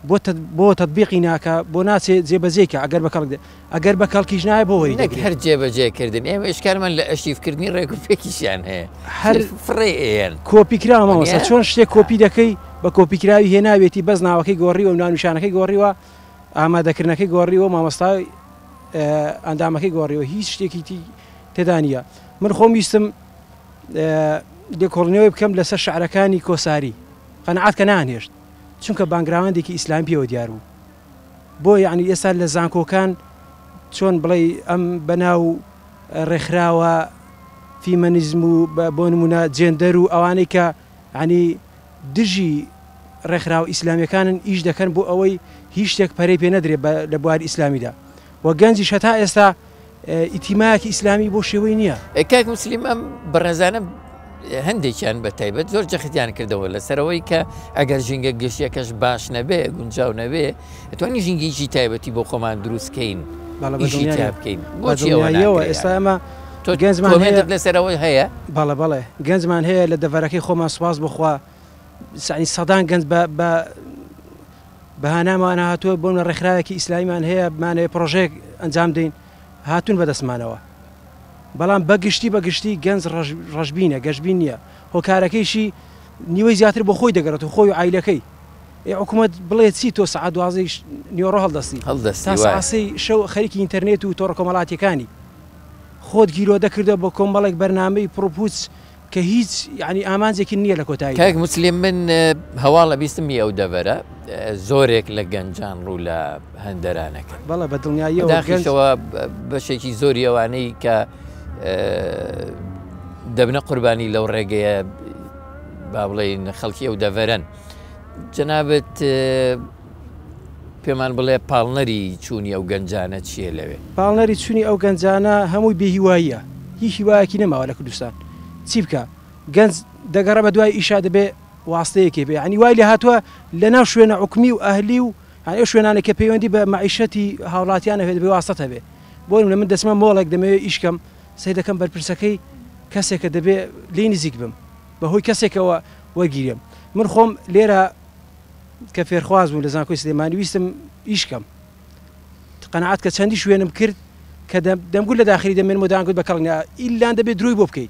بۆ بۆ تەتبیقی ناکا بۆ ناچێ جێبەجێی کا ئەگەر بەکەڵک دێ ئەگەر بەکەڵکیش نایە بۆ وەری نەک دەگرێ. هەر جێبەجێ کردن ئێمە ئیشکالمان لە ئەرشیف کردنی ڕێک و پێکیشیان هەیە هەر فڕێ ئەیەن. کۆپی کراوە مامۆستا وەنیە؟ چۆن شتێک کۆپی دەکەی بە کۆپی کراوی هێناوێتی بەس ناوەکەی گۆڕیوە و ناونیشانەکەی گۆڕیوە ئامادەکردنەکەی گۆڕیوە مامۆستای ئەندامەکەی گۆڕیوە هیچ شتێکی تێدا نییە من خۆم ویستم لێکۆڵینەوەی بکەم لەسەر شعرەکانی کۆساری قەنەعات کە نانهێشت چونکە بانگراوەندێکی ئیسلامی پێوە دیار بوو بۆ یعنی ئێستا لە زانکۆکان چۆن بڵێ ئەم بەناو ڕێکخراوە فیمەنیزم و بۆ نمونە جێندەر و ئەوانەی کە ینی دژی ڕێکخراوە ئیسلامیەکانن ئیش دەکەن بۆ ئەوەی هیچ شتێک پەرەی پێ نەدرێت لە بواری ئیسلامیدا و گەنجیش هەتا ئێستا ئیتیمایەکی ئیسلامی بۆ شێوەی نییە. کاک موسلیم ئەم بەڕێزانە هەندێکیان بە تایبەت زۆر جەختیان کردەوە لەسەرەوەی کە ئەگەر ژینگە گشتیەکەش باش نەبێ گونجاو نەبێ ئەتوانی ژینگەیەکی تایبەتی بۆ خۆمان دروست کەین ئیشی تیا بکەین بۆچی ئەوە ناکرێ ئێستا ئەمە تۆ گەنجمان کۆمێنتت لەسەرەوە هەیە؟ بەڵێ بەڵێ گەنجمان هەیە لە دەڤەرەکەی خۆمان سوپاس بۆ خوا سانی سەدان گەنج بە بە. بەهانامان هاتووە بۆ لە ڕێکخراوێکی ئیسلامیمان هەیە بمانەوێ پرۆژەیەک ئەنجام دەین هاتوون بەدەستمانەوە بەڵام بەگشتی بەگشتی گەنج ڕەشبینە گەشبین نییە هۆکارەکەیشی نیوەی زیاتر بۆ خۆی دەگەڕێت و خۆی و عایلەکەی ئێ حکومەت بڵێ چی تۆ سەعات دوازدەی نیوەڕۆ هەڵدەستی هەڵدەستی تا وایە. سەعات سێی شەو خەریکی ئینتەرنێت و تۆڕە کۆمەڵاتیەکانی خۆت گیرۆدە کردوە بە کۆمەڵێک بەرنامەی پڕوپوچ کە هیچ یانی ئامانجێکی نیە لە کۆتاییدا. کاک موسلیم من هەواڵ ئەبیستم ی ئەو دەڤەرە زۆرێک لە گەنجان ڕوو لە هەندەران ئەکەن. بەڵێ بە دڵنیاییەوە گەنج. بەداخیشەوە بەشێکی زۆری ئەوانەی کە دەبنە قوربانی لەو ڕێگەیە با بڵێین خەڵکی ئەو دەڤەرەن. جەنابت پێمان بڵێ پاڵنەری چوونی ئەو گەنجانە چییە لەوێ؟ پاڵنەری چوونی ئەو گەنجانە هەمووی بێهیواییە، هیچ هیوایەکی نەماوە لە کوردستان چی بکا؟ گەنج دەگەڕێ بە دوای ئیشا دەبێ واستەیەکی هەبێ، یانی وای لێهاتووە لە ناو شوێنە حکومی و ئەهلی و یانی ئەو شوێنانەی کە پەیوەندی بە مەعیشەتی هاوڵاتیانەوە هەیە دەبێ واستەت هەبێ. بۆ نمونە من دەچمە مۆڵێک دەمەوێ ئیش کەم، سەیر دەکەم بەرپرسەکەی کەسێکە دەبێ لێی نزیک بم، بە هۆی کەسێکەوە وەرگیرێم. من خۆم لێرە کە فێرخواز بووم لە زانکۆی سلێمانی ویستم ئیش کەم قەناعەت کە چەندی شوێنم کرد کە دەمگوت لە داخلی دەمێنم و دەیانگوت بە کەڵک نایە ئیلان دەبێت درۆی بۆ بکەی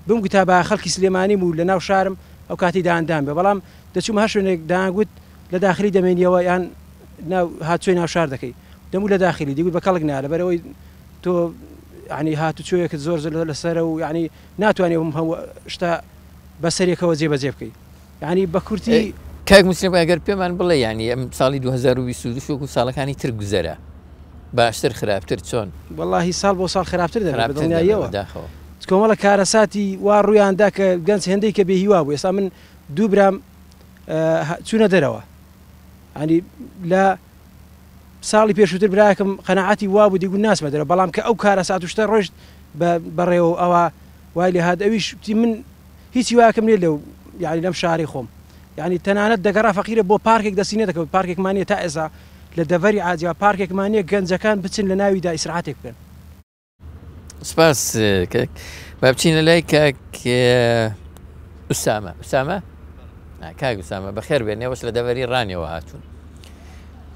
بمگوتا با خەڵکی سلێمانیم و لە ناو شارم ئەو کاتی دایاندام بێ بەڵام دەچووم هەر شوێنێک دەیانگوت لە داخلی دەمێنیەوە یان ناو هاتوچۆی ناو شار دەکەی دەمگوت لە داخلی دیگوت بە کەڵک نایە لەبەرئەوەی تۆ یعنی هاتوچۆیەکت زۆر زۆر لەسەرە و یعنی ناتوانێ ئەم هەموو شتە بەسەرێکەوە جێبەجێ بکەی یعنی بە کورتی. کاک موسلیم ئەگەر پێمان بڵێ یعنی ئەم ساڵی 2022 وەکو ساڵەکانی تر گوزەرا باشتر خراپتر چۆن؟ وەڵاهی ساڵ بۆ ساڵ خراپتر دەبێت بە خراپتر دەبێت دڵنیاییەوە بەداخەوە. کۆمەڵە کارەساتی وا ڕوویان دا کە گەنج هێندەی کە بێ هیوا بوو ئێستا من دوو برام چوونە دەرەوە یعنی لە ساڵی پێشووتر برایەکم قەناعەتی وابوو دەیگوت ناچمە دەرەوە بەڵام کە ئەو کارەسات و شتە ڕۆیشت بە بەڕێوە و ئەوا وای لێهات ئەویش وتی من هیچ هیوایەکم نییە لەو یانی لەم شارەی خۆم یانی تەنانەت دەگەڕا فەقیرە بۆ پارکێک دەستی نەدەکەوت پارکێکمان نییە تا ئێستا لە دەڤەری عاجیا پارکێکمان نییە گەنجەکان بچن لە ناویدا ئیسراحەتێک بکەن. سپاس کاک با بچینە لای کاک ئوسامە ئوسامە کاک ئوسامە بەخێر بێن ئێوەش لە دەڤەری ڕانیەوە هاتوون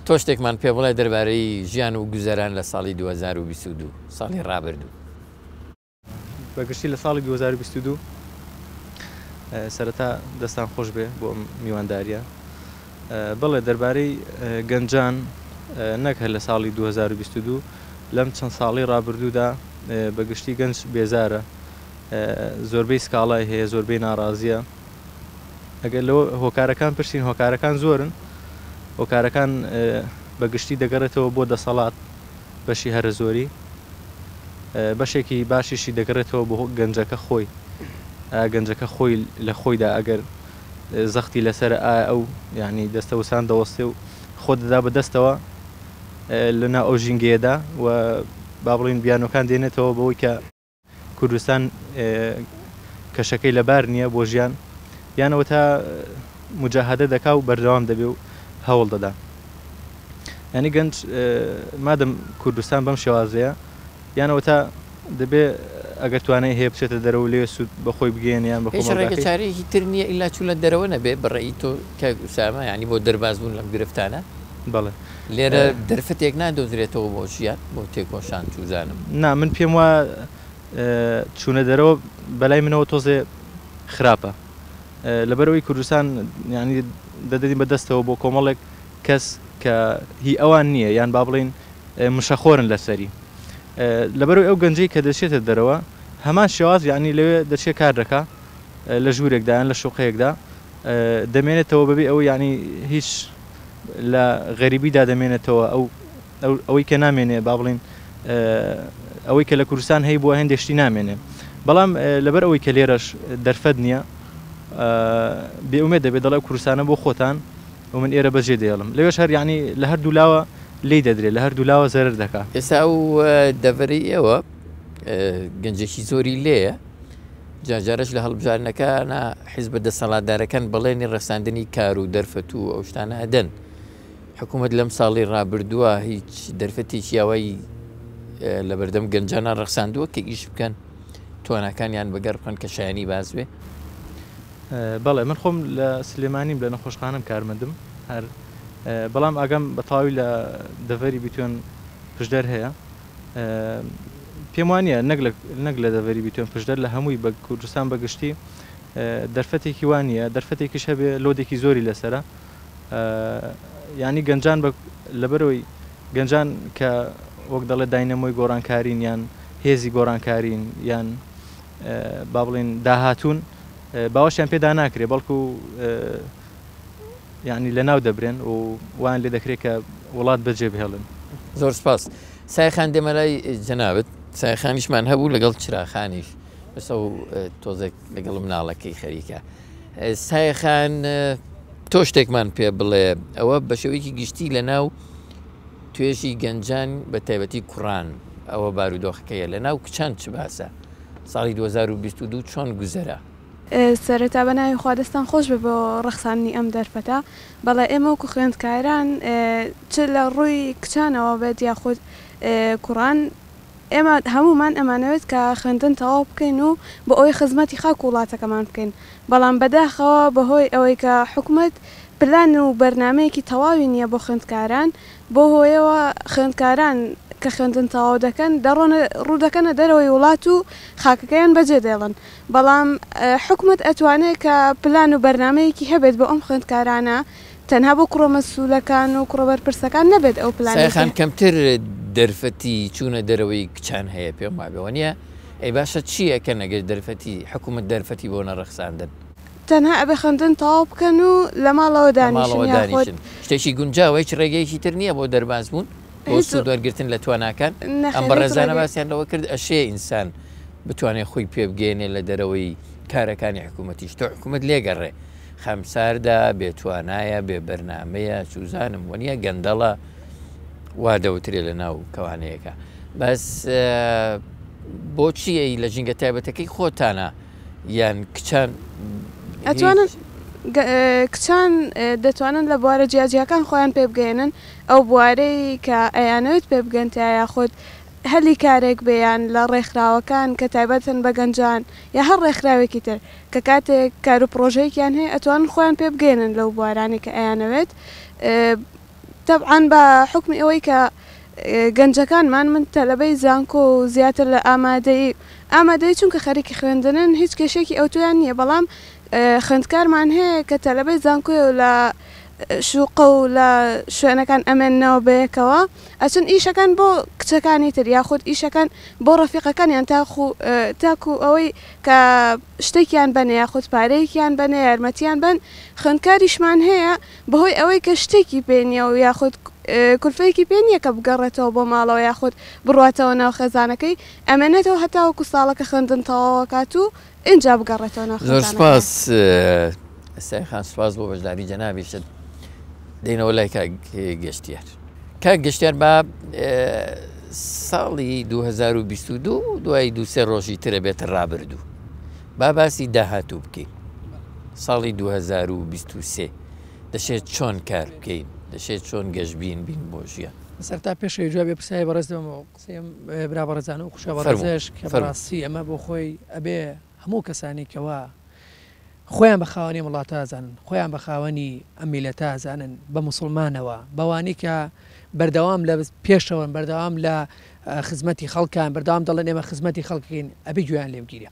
تۆ شتێکمان پێ بڵێ دەربارەی ژیان و گوزەران لە ساڵی 2022 ساڵی ڕابردوو. بە گشتی لە ساڵی 2022 سەرەتا دەستان خۆش بێ بۆ ئەم میوانداریە بەڵێ دەربارەی گەنجان نەک هەر لە ساڵی 2022 لەم چەند ساڵەی ڕابردوودا بە گشتی گەنج بێزارە زۆربەی سکاڵای هەیە زۆربەی ناڕازیە ئەگەر لەوە هۆکارەکان پرسین هۆکارەکان زۆرن هۆکارەکان بە گشتی دەگەڕێتەوە بۆ دەسەڵات بەشی هەرە زۆری بەشێکی باشیشی دەگەڕێتەوە بۆ گەنجەکە خۆی گەنجەکە خۆی لە خۆیدا ئەگەر زەختی لەسەرە ئایا ئەو یعنی دەستەوسان دەوەستێ و خۆ دەدا بە دەستەوە لە ناو ئەو ژینگەیەدا و با بڵێین بیانۆکان دێنێتەوە بەوەی کە کوردستان کەشەکەی لەبار نییە بۆ ژیان یان ئەوەتا موجاهەدە دەکا و بەردەوام دەبێ و هەوڵ دەدا. یانی گەنج مادەم کوردستان بەم شێوازەیە یان ئەوەتا دەبێ ئەگەر توانای هەیە بچێتە دەرەوە و لەوێ سوود بە خۆی بگەیەنێ یان بە هیچ ڕێگە کۆمەڵگاکەی. چارەیەکی تر نییە ئیلا چوونە دەرەوە نەبێ بە ڕەئی تۆ کاک ئوسامە یانی بۆ دەرباز بوون لەم گرفتانە؟ بەڵێ. لێرە دەرفەتێک نادۆزرێتەوە بۆ ژیان بۆ تێکۆشان چوزانم. نا من پێم وایە چوونە دەرەوە بەلای منەوە تۆزێ خراپە لەبەرئەوەی کوردستان یانی دەدەین بە دەستەوە بۆ کۆمەڵێک کەس کە هی ئەوان نییە یان با بڵێین مشەخۆرن لەسەری لەبەرئەوەی ئەو گەنجەی کە دەچێتە دەرەوە هەمان شێواز یانی لەوێ دەچێت کار دەکا لە ژوورێکدا یان لە شوقەیەکدا دەمێنێتەوە بەبێ ئەوەی یانی هیچ لە غەریبیدا دەمێنێتەوە ئەو ئەوەی کە نامێنێ با بڵین ئەوەی کە لە کوردستان هەی بووە هێندێک شتی نامێنێ بەڵام لەبەر ئەوەی کە لێرەش دەرفەت نییە بێئومێد دەبێت دەڵێ کوردستانە بۆ خۆتان و من ئێرە بەجێ دێڵم لەوێش هەر یعنی لە هەردوو لاوە لێی دەدرێت لە هەردوو لاوە زەرەر دەکا. ئێستا ئەو دەڤەرەی ئێوە گەنجێکی زۆری لێیە، جارجارەش لە هەڵبژاردنەکانا حیزبە دەسەڵاتدارەکان بەڵێنی ڕەخساندنی کار و دەرفەت و ئەو شتانە ئەدەن. حکوومەت لەم ساڵی ڕابردووە هیچ دەرفەتێکی ئاوای لەبەردەم گەنجانە ڕەخساندووە کە ئیش بکەن، تواناکانیان بەگەڕ بخەن کە شایانی باس بێ؟ بەڵێ من خۆم لە سلێمانیم لە نەخۆشخانەم کارمەندم هەر. بەڵام ئاگام بە تەواوی لە دەڤەری بیتوێن پشدەر هەیە پێم وانە نەک لە نەک لە دەڤەری بیتوێن پشدەر لە هەمووی بە کوردستان بە گشتی دەرفەتێکی وا نییە دەرفەتێکیش هەبێ لۆدێکی زۆری لەسەرە یانی گەنجان بە لەبەرەوەی گەنجان کە وەک دەڵێ داینەمۆی گۆڕانکارین یان هێزی گۆڕانکارین یان با بڵێن داهاتوون باوەشیان پێدا ناکرێ بەڵکو یعنی لەناو دەبرێن و وان لێ دەکرێت کە وڵات بەجێ بهێڵن. زۆر سپاس سایخان دێمە لای جەنابت سایخانیشمان هەبوو لەگەڵ چراخانیش بەس ئەو تۆزێک لەگەڵ مناڵەکەی خەریکە سایە خان تۆ شتێکمان پێ بڵێ ئەوە بە شێوەیەکی گشتی لە ناو توێژی گەنجان بە تایبەتی کوڕان ئەوە بارودۆخەکەیە لە ناو کچان چ باسە ساڵی 2022 چۆن گوزەرا؟ سەرەتا بە ناوی خوا دەستان خۆش بێ بۆ ڕەخساندنی ئەم دەرفەتە. بەڵێ ئێمە وەکو خوێندکاران چ لە ڕووی کچانەوە بێت یاخود کوڕان ئێمە هەموومان ئەمانەوێت کە خوێندن تەواو بکەین و بۆ ئەوەی خزمەتی خاک و وڵاتەکەمان بکەین، بەڵام بەداخەوە بەهۆی ئەوەی کە حکومەت پلان و بەرنامەیەکی تەواوی نییە بۆ خوێندکاران، بەو هۆیەوە خوێندکاران کە خوێندن تەواو دەکەن دەڕۆنە ڕوو دەکەنە دەرەوەی وڵات و خاکەکەیان بەجێ دێڵن، بەڵام حکومەت ئەتوانێت کە پلان و بەرنامەیەکی هەبێت بۆ ئەم خوێندکارانە تەنها بۆ کوڕە مەسولەکان و کوڕە بەرپرسەکان نەبێت ئەو پلانەی سایە خان کەمتر دەرفەتی چوونە دەرەوەی کچان هەیە پێم وابێ وەنیە؟ ئەی باشە چی ئەکەن ئەگەر دەرفەتی حکومەت دەرفەتی بۆ نەڕەخساندن؟ تەنها ئەبێ خوێندن تەواو بکەن و لە ماڵەوە لە دانیشن ماڵەوە یاخود. دانیشن شتێکی گونجاوە هیچ ڕێگەیەکی تر نییە بۆ دەرباز بوون بۆ هیچ سوود وەرگرتن لە تواناکان؟ ئەم نەخێر هیچ بەڕێزانە ڕێگەیەک. باسیان لەوە کرد ئەشێ ئینسان بتوانێ خۆی پێ بگەیەنێ لە دەرەوەی کارەکانی حکومەتیش تۆ حکومەت لێگەڕێ خەمساردە، بێ توانایە، بێ بەرنامەیە، چوزانم وەنیە گەندەڵە وا دەوترێ لە ناو کەوانەیەکە. بەس بۆچی ئەی لە ژینگە تایبەتەکەی خۆتانە یان کچان ئەتوانن کچان دەتوانن لە بوارە جیاجیاکان خۆیان پێ بگەیەنن ئەو بوارەی کە ئەیانەوێت پێ بگەن تیا یاخود هەلی کارێک بێ یان لە ڕێکخراوەکان کە تایبەتن بە گەنجان یا هەر ڕێکخراوێکی تر کە کاتێک کارو پڕۆژەیەکیان هەیە ئەتوانن خۆیان پێ بگەیەنن لەو بوارانەی کە ئەیانەوێت تەبعەن بە حوکمی ئەوەی کە گەنجەکانمان من تەلەبەی زانکۆ و زیاتر لە ئامادەیی ئامادەیی چونکە خەریکی خوێندنن هیچ کێشەیەکی ئەوتۆیان نییە بەڵام خوێندکارمان هەیە کە تەلەبەی زانکۆیە و لە شوقە و لە شوێنەکان ئەمێننەوە بەیەکەوە ئەچن ئیشەکان بۆ کچەکانی تر یاخود ئیشەکان بۆ ڕەفیقەکانیان تاخو تاکو ئەوەی کە شتێکیان بەنێ یاخود پارەیەکیان بەنێ یارمەتیان بەن خوێندکاریشمان هەیە بەهۆی ئەوەی کە شتێکی پێ نییە و یاخود کولفەیەکی پێ نییە کە بگەڕێتەوە بۆ ماڵەوە یاخود بڕواتەوە ناو خێزانەکەی ئەمێنێتەوە هەتاوەکو ساڵەکە خوێندن تەواوەکات و ئینجا بگەڕێتەوە ناو زۆر خێزانەکەیان. سوپاس سایە خان سوپاس بۆ بەشداری جەنابیشت دێینەوە لای کاک گەشتیار کاک گەشتیار با ساڵی 2022 دوای دوو سێ ڕۆژی ترە بێتە ڕابردوو با باسی داهاتوو بکەین ساڵی 2023 دەشێت چۆن کار بکەین دەشێت چۆن گەشبین بین بۆ ژیان سەرتا پێش ئەوەی جوابی پرسیاری بەڕێز دەمەوە قسەی ئەم برا بەڕێزانە و خوشکە بەڕێزەش کە بەڕاستی ئەمە بۆ خۆی ئەبێ هەموو کەسانی کەوا خۆیان بە خاوەنی ئەم وڵاتە ئەزانن، خۆیان بە خاوەنی ئەم میللەتە ئەزانن، بە موسڵمانەوە، بەوانەی کە بەردەوام لە پێشەوەن، بەردەوام لە خزمەتی خەڵکان، بەردەوام دەڵێن ئێمە خزمەتی خەڵکین، ئەبێ گوێیان لێ بگیرێ.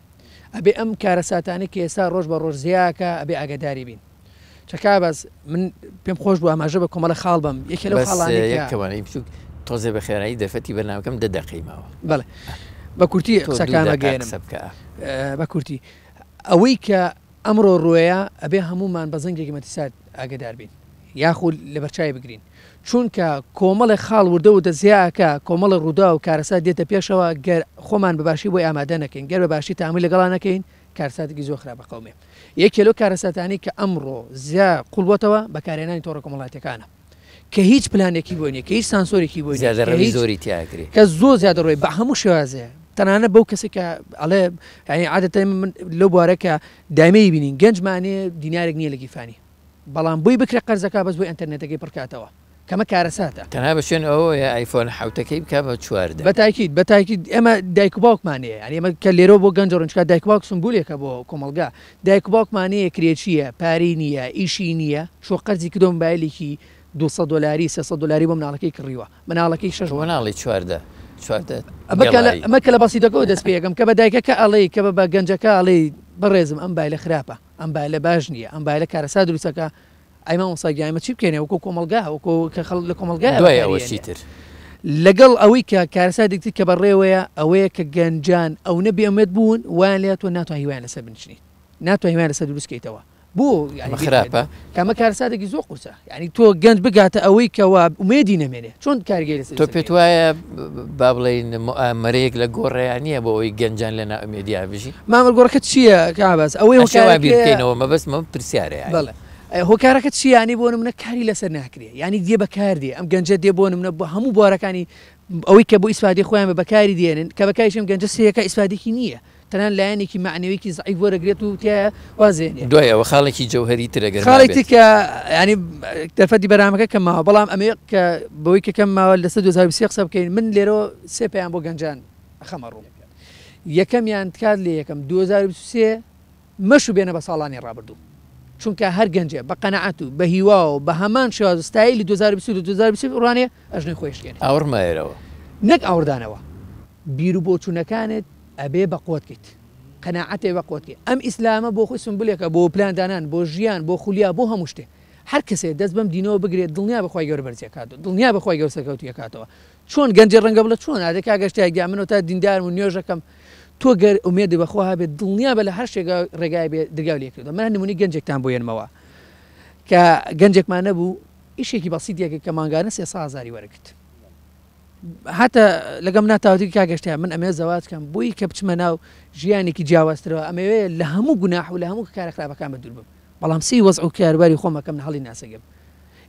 ئەبێ ئەم کارەساتانەی کە ئێستا ڕۆژ بە ڕۆژ زیاکە ئەبێ ئاگاداری بین. چەکا بەس من پێم خۆش بوو ئاماژە بە کۆمەڵە خاڵ بەم یەکێ لەو بەس خاڵانەی یەک کە کەوانەی بچووک تۆزێ بە خێرایی دەرفەتی بەرنامەکەم دە دەقەی ماوە. بەڵێ بە کورتی تۆ دوو قسەکان دەقە ئەگەیەنم. قسە بکە. بە کورتی ئەوەی کە ئەمڕۆ ڕووەیە ئەبێ هەموومان بە زەنگێکی مەترسیدار ئاگەدار بین یاخود لەبەرچاوی بگرین چونکە کۆمەڵێک خاڵ وردە وردە زیا ئەکا کۆمەڵێک ڕووداو و کارەسات دێتە پێشەوە گەر خۆمان بە باشی بۆی ئامادە نەکەین گەر بە باشی تەعامولی لەگەڵا نەکەین کارەساتێکی زۆر خراپ ئەقەومێ یەکێ لەو کارەساتانەی کە ئەمڕۆ زیا قوڵبۆتەوە بەکارهێنانی تۆڕە کۆمەڵاتیەکانە کە هیچ پلانێکی بۆ نیە کە هیچ سانسۆرێکی بۆ نیە کە زیادەڕەوی هیچ زۆری تیا ئەکرێ. کە زۆر زیادەڕۆی بە هەموو شێوازێ تەنانەت بەو کەسێک کە ئەڵێ یعنی عادەتەن من لەو بوارە کە دایمەی بینین گەنجمانێ دینارێک نییە لە گیرفانی بەڵام بۆی بکرێ قەرزەکە بەس بۆی ئەنتەرنێتەکەی پڕکاتەوە کەمە کارەساتە. تەنها بە شوێن ئەوەیە ئایفۆن حەوتەکەی بکا بە 14. بە تاکید بە تاکید ئێمە دایک و باوکمان هەیە یانی ئێمە کە لێرەوە بۆ گەنج ڕۆین چونکە دایک و باوک سمبولێکە بۆ کۆمەڵگا دایک و باوکمان هەیە کرێچییە پارەی نییە ئیشی نییە چووە قەرزی کردووە مۆبایلێکی 200 دۆلاری 300 دۆلاری بۆ مناڵەکەی کڕیوە مناڵەکەی شەش تۆ ناڵێی 14 14 ئەمە کە لە گەڵایی. ئەمە کە لە بەسیتەکەوە دەست پێ ئەکەم کە بە دایکەکە ئەڵێی کە بە بە گەنجەکە ئەڵێی بەڕێزم ئەم بایلە خراپە ئەم بایلە باش نییە ئەم بایلە کارەسات دروست ئەکا ئەی مامۆستا گیان ئێمە چی بکەینێ وەکۆ کۆمەڵگا وەکۆ کە خەڵک لە کۆمەڵگایە دوای بەکاری ئەوە ئەنێ چیتر؟ لەگەڵ ئەوەی کە کارەساتێک تر کە بەڕێوەیە ئەوەیە کە گەنجان ئەونە بێ ئومێد بوون وایان لێهاتووە ناتوان هیوایان لەسەر بنچنیت ناتوان هیوایان لەسەر دروست کەیتەوە بۆ یعنی ئەمە خراپە؟ کە ئەمە کارەساتێکی زۆر قورسە یعنی تۆ گەنج بگاتە ئەوەی کەوا ئومێدی نەمێنێ چۆن کارگەری لەسەر تۆ پێت وایە با بڵێین موئامەرەیەک لە گۆڕێیا نییە بۆ ئەوەی گەنجان لە نائومێدیا بژین؟ مامە گۆڕەکە چییە کاباس ئەوەی ئەشێ وا بیر هۆکارەکەیە بکەینەوە مەبەستم ئەم پرسیارە یعنی. بەڵێ هۆکارەکە چییە یعنی بۆ نمونە کاری لەسەر ناکرێ یعنی دێ بەکار دێ ئەم گەنجە دێ بۆ نمونە بۆ هەموو بوارەکانی ئەوەی کە بۆ ئیسفادەی خۆیان بە بەکاری دێنن کە بەکاریشم گەنجە سێیەکە ئیسفادێکی نییە تەنان لایەنێکی مەعنەویەکی زەعیف وەرەگرێت و تیایا وازێنێ. دوای ئەوە خاڵێکی جەوهەری تر ئەگەر خاڵێک مابێت. تر کە یانی دەرفەتی بەرامەکە کەم ماوە بەڵام ئەمەوێ کە بەوەی کە کەم ماوە لەسەر 2023 قسە بکەین من لێرەوە سێ پەیام بۆ گەنجان ئەخەمە ڕوو یەکەمیان تکات لێ یەکەم 2023 مەشوو بێنە بە ساڵانی ڕابردوو چونکە هەر گەنجێ بە قەناعەت و بە هیواوە و بە هەمان شێواز و ستایلی 2022 2023 ڕوانێ ئەژنۆی خۆی شکێنێ. ئاوڕ مایەرەوە. نەک ئاوڕدانەوە بیروبۆچوونەکانت ئەبێ بە قوت کەیت قەناعەتێ بە قوت کەی ئەم ئیسلامە بۆ خۆی سمبولێکە بۆ پلان دانان بۆ ژیان بۆ خولیا بۆ هەموو شتێ هەر کەسێ دەست بەم دینەوە بگرێت دڵنیا بە خوای گەورە بەرزی ئەکاتەوە دڵنیا بە خوای گەورە سەرکەوتووی ئەکاتەوە چۆن گەنجێ ڕەنگە بڵێ چۆن ئادە کاک گەشتیار گیان من ئەوتا دیندارم و نوێژەکەم تۆ گەر ئومێدت بە خوا هەبێت دڵنیا بە لە هەر شتێکا ڕێگای بێ درگای لێ کردووە من نمونەی گەنجێکتان بۆ یەنمەوە کە گەنجێکمان نەبوو ئیشێکی بەسیتێکە کە مانگانە 300 هەزاری وەرگرت هاتە لەگەم نا تاوتری کاک گەشتیار من ئەمەوێ زەواج کەم بۆی کە بچمە ناو ژیانێکی جیاوازترەوە ئەمەوێ لە هەموو گوناح و لە هەموو کارە خراپەکان بە دوور بم بەڵام سەی وەزع و کاروباری خۆم ئەکەم هەڵی ناسەگەم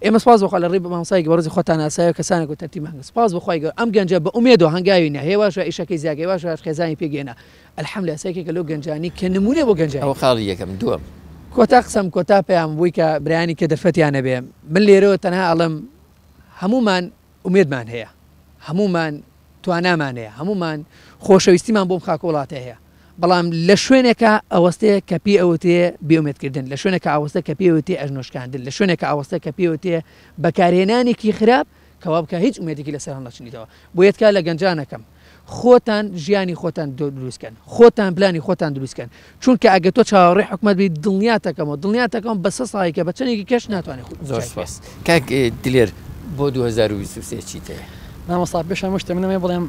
ئێمە سپاس بۆ خوا لە ڕێی مامۆستایەکی بەڕێزی خۆتان ناسایە و کەسانێک و تەرتیبمان کرد سپاس بۆ خوای گەورە ئەم گەنجە بە ئومێدەوە هەنگاوی نا هێواش وا ئیشەکەی زیاکە هێواش هێواش خێزانی پێک هێنا الحمدللە ئێستا یەکێکە لەو گەنجانەی کە نمونەیە بۆ گەنجانی ئەوە تر. خاڵی یەکەم دووەم. کۆتا قسەم کۆتا پەیام بووی کە برایانی کە دەرفەتیان هەبێ من لێرەوە تەنها ئەڵێم هەموومان ئومێدمان هەیە، هەموومان توانامان هەیە، هەموومان خۆشەویستیمان بۆم خاک و وڵاتە هەیە، بەڵام لە شوێنێکا ئەوەستێ کە پێی ئەوترێ بێئومێدکردن، لە شوێنێکا ئەوەستێ کە پێی ئەوترێ ئەژنۆشکاندن، لە شوێنێکا ئەوەستێ کە پێی ئەوترێ بەکارهێنانێکی خراپ کە وا بکا هیچ ئومێدێکی لەسەر هەڵنەچنیتەوە. بۆیە تکا لە گەنجان ئەکەم خۆتان ژیانی خۆتان دروست کەن، خۆتان پلانی خۆتان دروست کەن، چونکە ئەگەر تۆ چاوەڕێی حکومەت بیت دڵنیاتەکەمەوە دڵنیاتەکەم بە سە ساڵی کە بە چەندێکی کەش ناتوانێت خۆ زۆر سپاس کاک دلێر بۆ 2023 چیت هەیە؟ مامۆستا پێش هەموو شتێ من ئەمەوێ بڵێم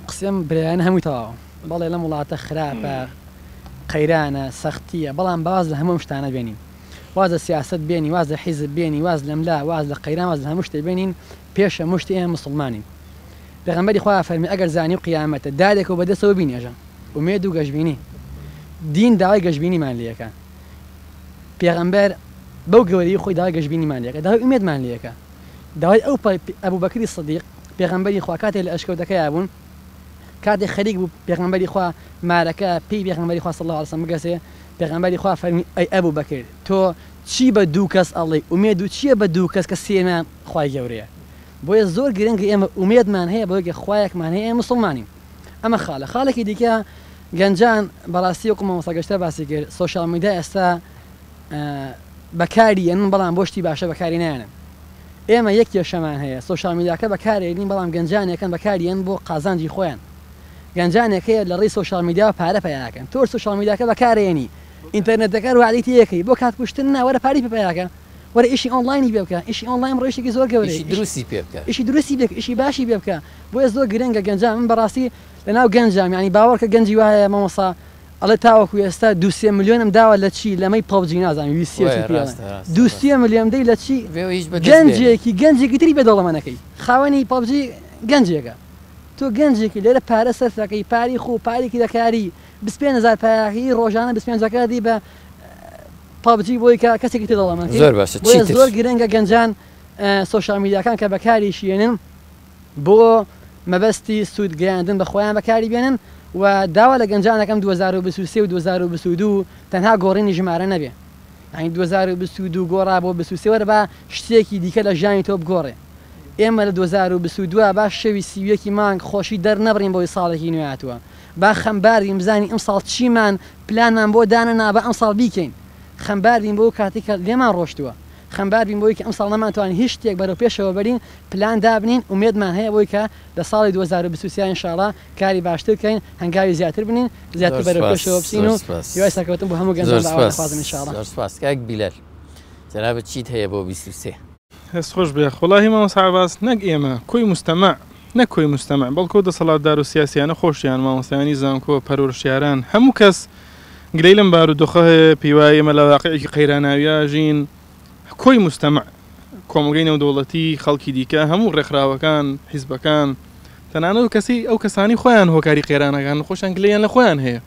قسەم برایانە هەمووی تەواوە بەڵێ لەم وڵاتە خراپە قەیرانە سەختیە بەڵام با واز لە هەموو ئەم شتانە بێنین واز لە سیاسەت بێنی واز لە حیزب بێنی واز لەملا واز لە قەیران واز لە هەموو شتێ بێنین پێش هەموو شتێ ئێمە موسڵمانین پێغەمبەری خوا فەرمی ئەگەر زانی و قیامەتە دارێکەوە بەدەستەوە بینێژە ئومێد و گەشبینی دین داوای گەشبینیمان لێکا پێغەمبەر بەو گەورەی خۆی داوای گەشبینیمان لێکا داوای ئومێدمان لێکا داوای ئەو ئەبوبەکری سدیق پێغەمبەری خوا کاتێ لە ئەشکەوتەکەیا بوون کاتێ خەریک بوو پێغەمبەری خوا مارەکە پێی پێغەمبەری خوا صلی الله علیه وسلم بگەسێ پێغەمبەری خوا فەرمی ئەی ئەبوبەکر تۆ چی بە دوو کەس ئەڵێی ئومێد و چییە بە دوو کەس کە سێیەمیان خوای گەورەیە بۆیە زۆر گرنگە ئێمە ئومێدمان هەیە بەوەی کە خوایەکمان هەیە ئێمە موسڵمانین ئەمە خاڵە خاڵێکی دیکە گەنجان بەڕاستی وەکو مامۆستا گەشتە باسی کرد سۆشیال میدیا ئێستا بەکاری یەنن بەڵام بۆ شتی باشە بەکاری نایەنن ئێمە یەک کێشەمان هەیە سۆشیال میدیاکە بەکارێنین بەڵام گەنجانێکن بەکاریەن بۆ قازانجی خۆیان گەنجانێک هەیە لە ڕێی سۆشیال میدیا پارە پیاکەن تۆ سۆشیال میدیاکە بەکارێنی ئینتەرنێتەکە وعدەی تێەکەی بۆ کات کوشتن نا وەرە پارەی پێ پیاکە وەرە ئیشی ئۆنلاینی پێ بکە ئیشی ئۆنلاین ڕۆیشتێکی زۆر گەورەیە ئیشی دروستی پێ بکە ئیشی دروستی پێ بکە ئیشی باشی پێ بکە بۆیە زۆر گرنگە گەنجان من بەڕاستی لەناو گەنجام یانی باوەڕکە گەنجی وا هەیە مامۆستا ئەڵێ تاوەکو ئێستا دوو سێ ملیۆنم داوە لە چی لەمەی پەبجی نازانم وی سێ چی وایە پێ ئەڵێن ڕاستە ڕاستە دوو ڕاستە سێ ملیۆن دەی لە چی بێ هیچ بەدەست بێنێ گەنجێکی گەنجێکی تری پێ دەوڵەمەنەکەی خاوەنی پەبجی گەنجێکە تۆ گەنجێکی لێرە پارە سەرفەکەی پارەی خۆ پارەی کرێکاری 25 هەزار پایەکەی ڕۆژانە 25 ەکە دی بە پەبجی بۆی کە کەسێکی تر دەوڵەمەند کەی زۆر باشە بۆیە چیتر زۆر گرنگە گەنجان سۆشیال میدیاکان کە بەکاریش یێنن بۆ مەبەستی سوود گەیاندن بە خۆیان بەکاری بێنن و داوا لە گەنجان ئەکەم 2023 و 2022 تەنها گۆڕینی ژمارە نەبێ یانی 2022 گۆڕا بۆ 23 وەرە با شتێکی دیکە لە ژیانی تۆ بگۆڕێ ئێمە لە 2022 با شەوی 31 ی مانگ خۆشی دەرنەبڕین بەوەی ساڵێکی نوێ هاتووە با خەمبار بین بزانین ئەمساڵ چیمان پلانمان بۆ دانەنا با ئەمساڵ بیکەین خەمبار بین بۆ کاتێک کە لێمان ڕۆشتووە. خەمبار بین بۆی کە ئەمساڵ نەمانتوانی هیچ شتێک بەرەو پێشەوە بەرین پلان دابنین ئومێدمان هەیە بۆی کە لە ساڵی 2023 ان شاء الله کاری باشتر بکەین هەنگاوی زیاتر بنین زیاتر بەرەو پێشەوە بچین و هیوای سەرکەوتن بۆ هەموو گەنجان بە ئاوات دەخوازم ان شاء الله. زۆر سوپاس کاک بیلال جەنابت چیت هەیە بۆ 23؟ دەست خۆش بێ وەڵاهی مامۆستا عەباس نەک ئێمە کۆی موستەمەع نەک کۆی موستەمەع بەڵکو دەسەڵاتدارو سیاسیانە خۆشیان مامۆستایانی زانکۆ پەرورشیاران هەموو کەس گلەی لەم بارودۆخە هەیە پێی وایە ئێمە لە واقعێکی قەیراناویا ژین کۆی موستەمەع کۆمەڵگەی نێودەوڵەتی خەڵکی دیکە هەموو ڕێکخراوەکان حیزبەکان تەنانەت ئەو کەسی ئەو کەسانی خۆیان هۆکاری قەیرانەکان خۆشیان گلەیان لە خۆیان هەیە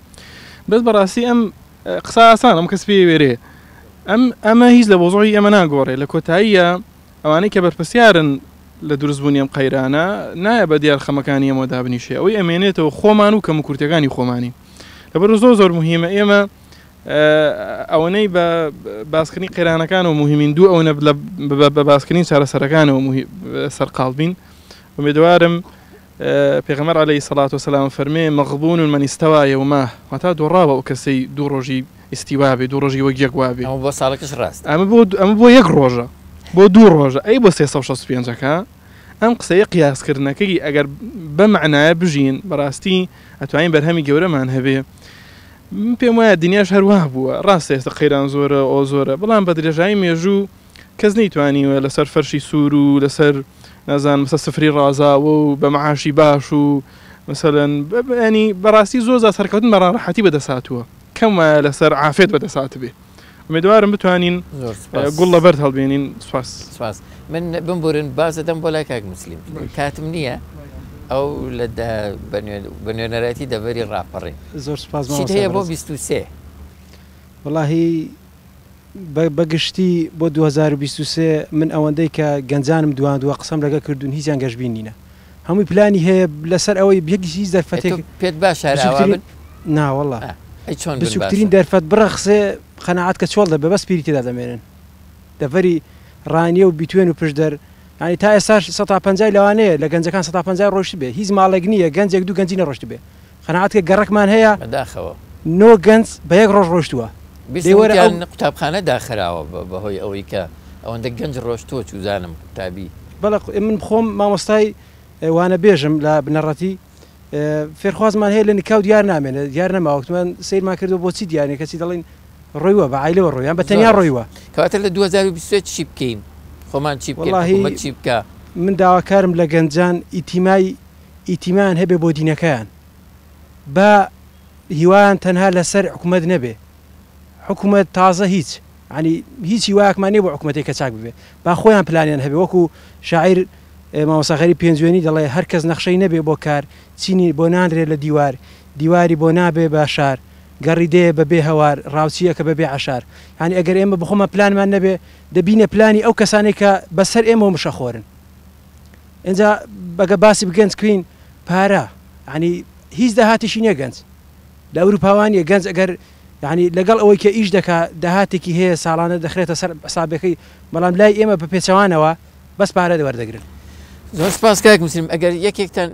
بەس بەڕاستی ئەم قسە ئاسان ئەم کەس پێی وێرێ ئەم ئەمە هیچ لە وەزعی ئێمە ناگۆڕێ لە کۆتاییە ئەوانەی کە بەرپرسیارن لە دروستبوونی ئەم قەیرانە نایە بە دیار خەمەکانی ئێمەوە دابنیشێ ئەوەی ئەمێنێتەوە خۆمان و کەموکورتیەکانی خۆمانی لەبەر زۆر زۆر مهمە ئێمە ئەوەنەی بە باسکردنی قەیرانەکانەوە مهمین دوو ئەوەنە بە باسکردنی چارەسەرەکانەوە سەرقاڵ بین ئومێدوارم پێغەمبەر علیە سەڵات وسلام فەرمێ، مغبون من استوی یوماه، واتا دۆڕاوە ئەو کەسەی دوو ڕۆژی ئیستیوا بێ، دوو ڕۆژی وەک یەک وابێ. ئەمە بۆ ساڵەکەش ڕاستە. ئەمە بۆ ئەمە بۆ یەک ڕۆژە، بۆ دوو ڕۆژە، ئەی بۆ 365 ەکە؟ ئەم قسەیە قیاسکردنەکەی ئەگەر بەم مەعنایە بژین بەڕاستی ئەتوانین بەرهەمی گەورەمان هەبێ. من پێم وایە دنیاش هەر وا بووە، ڕاستە ئێستا قەیران زۆرە، ئەوە زۆرە، بەڵام بە درێژایی مێژوو کەس نەیتوانیوە لەسەر فەرشی سوور و لەسەر نازانم لەسەر سفری ڕازاوە و بە معاشی باش و مەسەلەن ینی بەڕاستی زۆر زار سەرکەوتن بە ڕاڕەحەتی بەدەست هاتووە کەم وایە لەسەر عافێت بەدەست هاتبێ ئومێدوارم بتوانین گوڵ لە بەرد هەڵبێنین سپاس. سپاس من بمبورن باز دەدەم بۆ لای کاک موسلیم کاتم نییە ئەو لە بە نوێنەرایەتی دەڤەری ڕاپەڕین زۆر سپاس چیت هەیە بۆ 23؟ وەڵاهی بە گشتی بۆ 2023 من ئەوەندەی کە گەنجانم دواندووە قسەم لەگەڵ کردوون هیچیان گەشبین نینە هەمووی پلانی هەیە لەسەر ئەوەی یەک هیچ دەرفەتێک پێت باشە هەر ئاوا بن؟ نا وەڵا ئەی چۆن بن بچووکترین باشە؟ دەرفەت بڕەخسێ قەناعەت کە چۆڵ دەبێ بەس پیری تێدا دەمێنن دەڤەری ڕانیە و بیتوێن و پشدەر یانی تا ئێستاش سەتا پەنجای لەوانەیە لە گەنجەکان سەتا پەنجای ڕۆیشتبێ هیچ ماڵێک نییە گەنجێک دوو گەنجی نەڕۆیشتبێ قەناعەت کە گەڕەکمان هەیە بەداخەوە. نۆ گەنج بە یەک ڕۆژ ڕۆیشتووە. بیستم وتیان قوتابخانە داخراوە بەهۆی ئەوەی کە ئەوەندە گەنج ڕۆشتووە چوزانم قوتابی. بەڵێ من خۆم مامۆستای وانەبێژم لە بنەڕەتی فێرخوازمان هەیە لە نکاو دیار نامێنێ دیار نەماوە وتمان سەیرمان کردووە بۆچی دیار نیە کەچی دەڵێن ڕۆیوە بە عایلەوە ڕۆیوە یان بە تەنیا ڕۆیوە. کەواتە لە 2023 چی بکەین خۆمان چی بکەین حکوومەت چی بکا؟ من داواکارم لە گەنجان ئیتیمای ئیتیمایان هەبێ بۆ دینەکەیان با هیوایان تەنها لەسەر حکومەت نەبێ حکومەت تازە هیچ یانی هیچ هیوایەکمان نیە بۆ حکومەتێک کە چاک ببێ با خۆیان پلانیان هەبێ وەکو شاعیر مامۆستا غەریب پێنجوێنی دەڵێ هەر کەس نەخشەی نەبێ بۆ کار چینی بۆ نانرێ لە دیوار دیواری بۆ نابێ بە شار گەڕی دێ بە بێ هەوار ڕاوچیەکە بە بێ عەشار یانی ئەگەر ئێمە بخۆمان پلانمان نەبێ دەبینە پلانی ئەو کەسانەی کە بەسەر ئێمەوە مشەخۆرن ئینجا ئەگەر باسی گەنج کەین پارە یعنی هیچ داهاتێکی نییە گەنج لە ئەوروپا وا نییە گەنج ئەگەر یعنی لەگەڵ ئەوەی کە ئیش دەکا داهاتێکی هەیە ساڵانە دەخرێتە سەر حسابەکەی بەڵام لای ئێمە بە پێچەوانەوە بەس پارە وەردەگرن. زۆر سپاس کاک مسلم ئەگەر یەکێکتان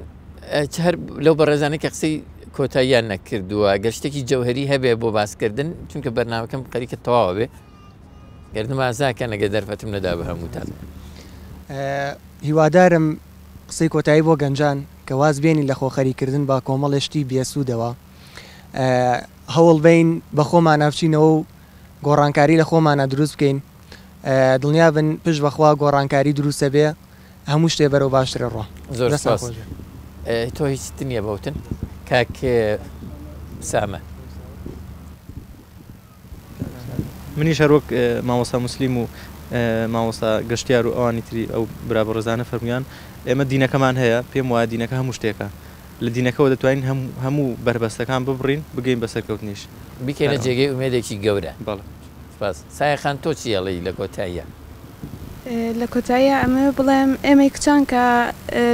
هەر لەو بەڕێزانەی کە قسەی کۆتاییان نەکردووە گەر شتێکی جەوهری هەبێ بۆ باسکردن چونکە بەرنامەکەم خەریکە تەواوە بێ گەردنم ئازا کەن ئەگەر دەرفەتم نەدا بە هەمووتان. هیوادارم قسەی کۆتایی بۆ گەنجان کە واز بێنین لە خۆ خەریک کردن بە کۆمەڵێ شتی بێ سوودەوە هەوڵ بەین بە خۆمانا بچینەوە و گۆڕانکاری لە خۆمانا دروست بکەین دڵنیا بن پشت بەخوا گۆڕانکاری دروستە بێ هەموو شتێ بەرەو باشترە ڕۆ زۆر سپاس تۆ هیچت نییە بەوتن کاک سامە. منیش هەروەک مامۆستا موسلیم و مامۆستا گەشتیار و ئەوانی تری ئەو برا بەڕێزانە فەرموویان ئێمە دینەکەمان هەیە پێم وایە دینەکە هەموو شتێکە لە دینەکەوە دەتوانین هەموو بەربەستەکان ببڕین بگەین بە سەرکەوتنیش. بیکەینە جێگەی ئومێدێکی گەورە. بەڵێ. سپاس. سایە خان تۆ چی ئەڵێی لە کۆتاییا؟ لە کۆتاییا ئەمەوێ بڵێم ئێمەی کچان کە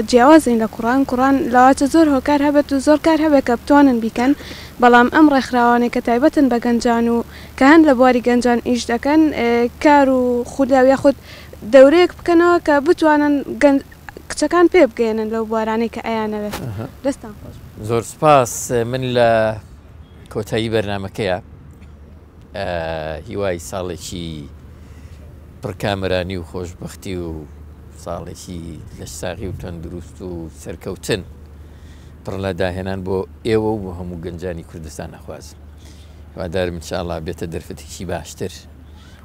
جیاوازین لە کوڕان، کوڕان لەواچە زۆر هۆکار هەبێت و زۆر کار هەبێت کە بتوانن بیکەن، بەڵام ئەم ڕێکخراوانەی کە تایبەتن بە گەنجان و کە هەن لە بواری گەنجان ئیش دەکەن کار و خولیا و یاخود دەورەیەک بکەنەوە کە بتوانن گەنج کچەکان پێ بگەیەنن لەو بوارانەی کە ئەیانەوێت. دەستتان خۆش بێت. زۆر سوپاس من لە کۆتایی بەرنامەکەیا هیوای ساڵێکی. پڕ کامەرانی و خۆشبەختی و ساڵێکی لەشساغی و تەندروست و سەرکەوتن پڕ لە داهێنان بۆ ئێوە و بۆ هەموو گەنجانی کوردستان ئەخوازم. هیوادارم ان شاء اللە بێتە دەرفەتێکی باشتر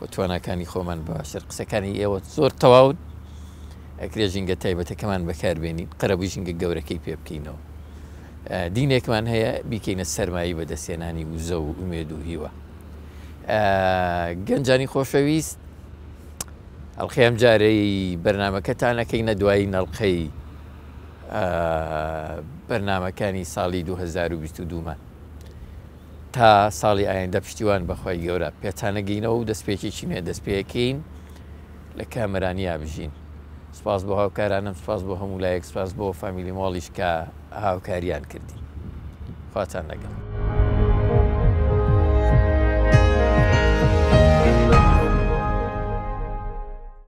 و تواناکانی خۆمان باشتر. قسەکانی ئێوە زۆر تەواون، ئەکرێ ژینگە تایبەتەکەمان بەکاربێنین، قەرەبووی ژینگە گەورەکەی پێ بکەینەوە. دینێکمان هەیە بیکەینە سەرمایەی بەدەستهێنانی وزە و ئومێد و هیوا. گەنجانی خۆشەویست ئەڵقەی ئەم جارەی بەرنامەکەتان ئەکەینە دوایین ئەڵقەی بەرنامەکانی ساڵی 2022 مان تا ساڵی ئایندە پشتیوان بەخوای گەورە پێتانەگەینەوە و دەستپێکێکی نوێ دەست پێکەین لە کامەرانیا بژین سپاس بۆ هاوکارانم سپاس بۆ هەموو لایەک سپاس بۆ فامیلی مۆڵیش کە هاوکاریان کردین خواتان لەگەڵ.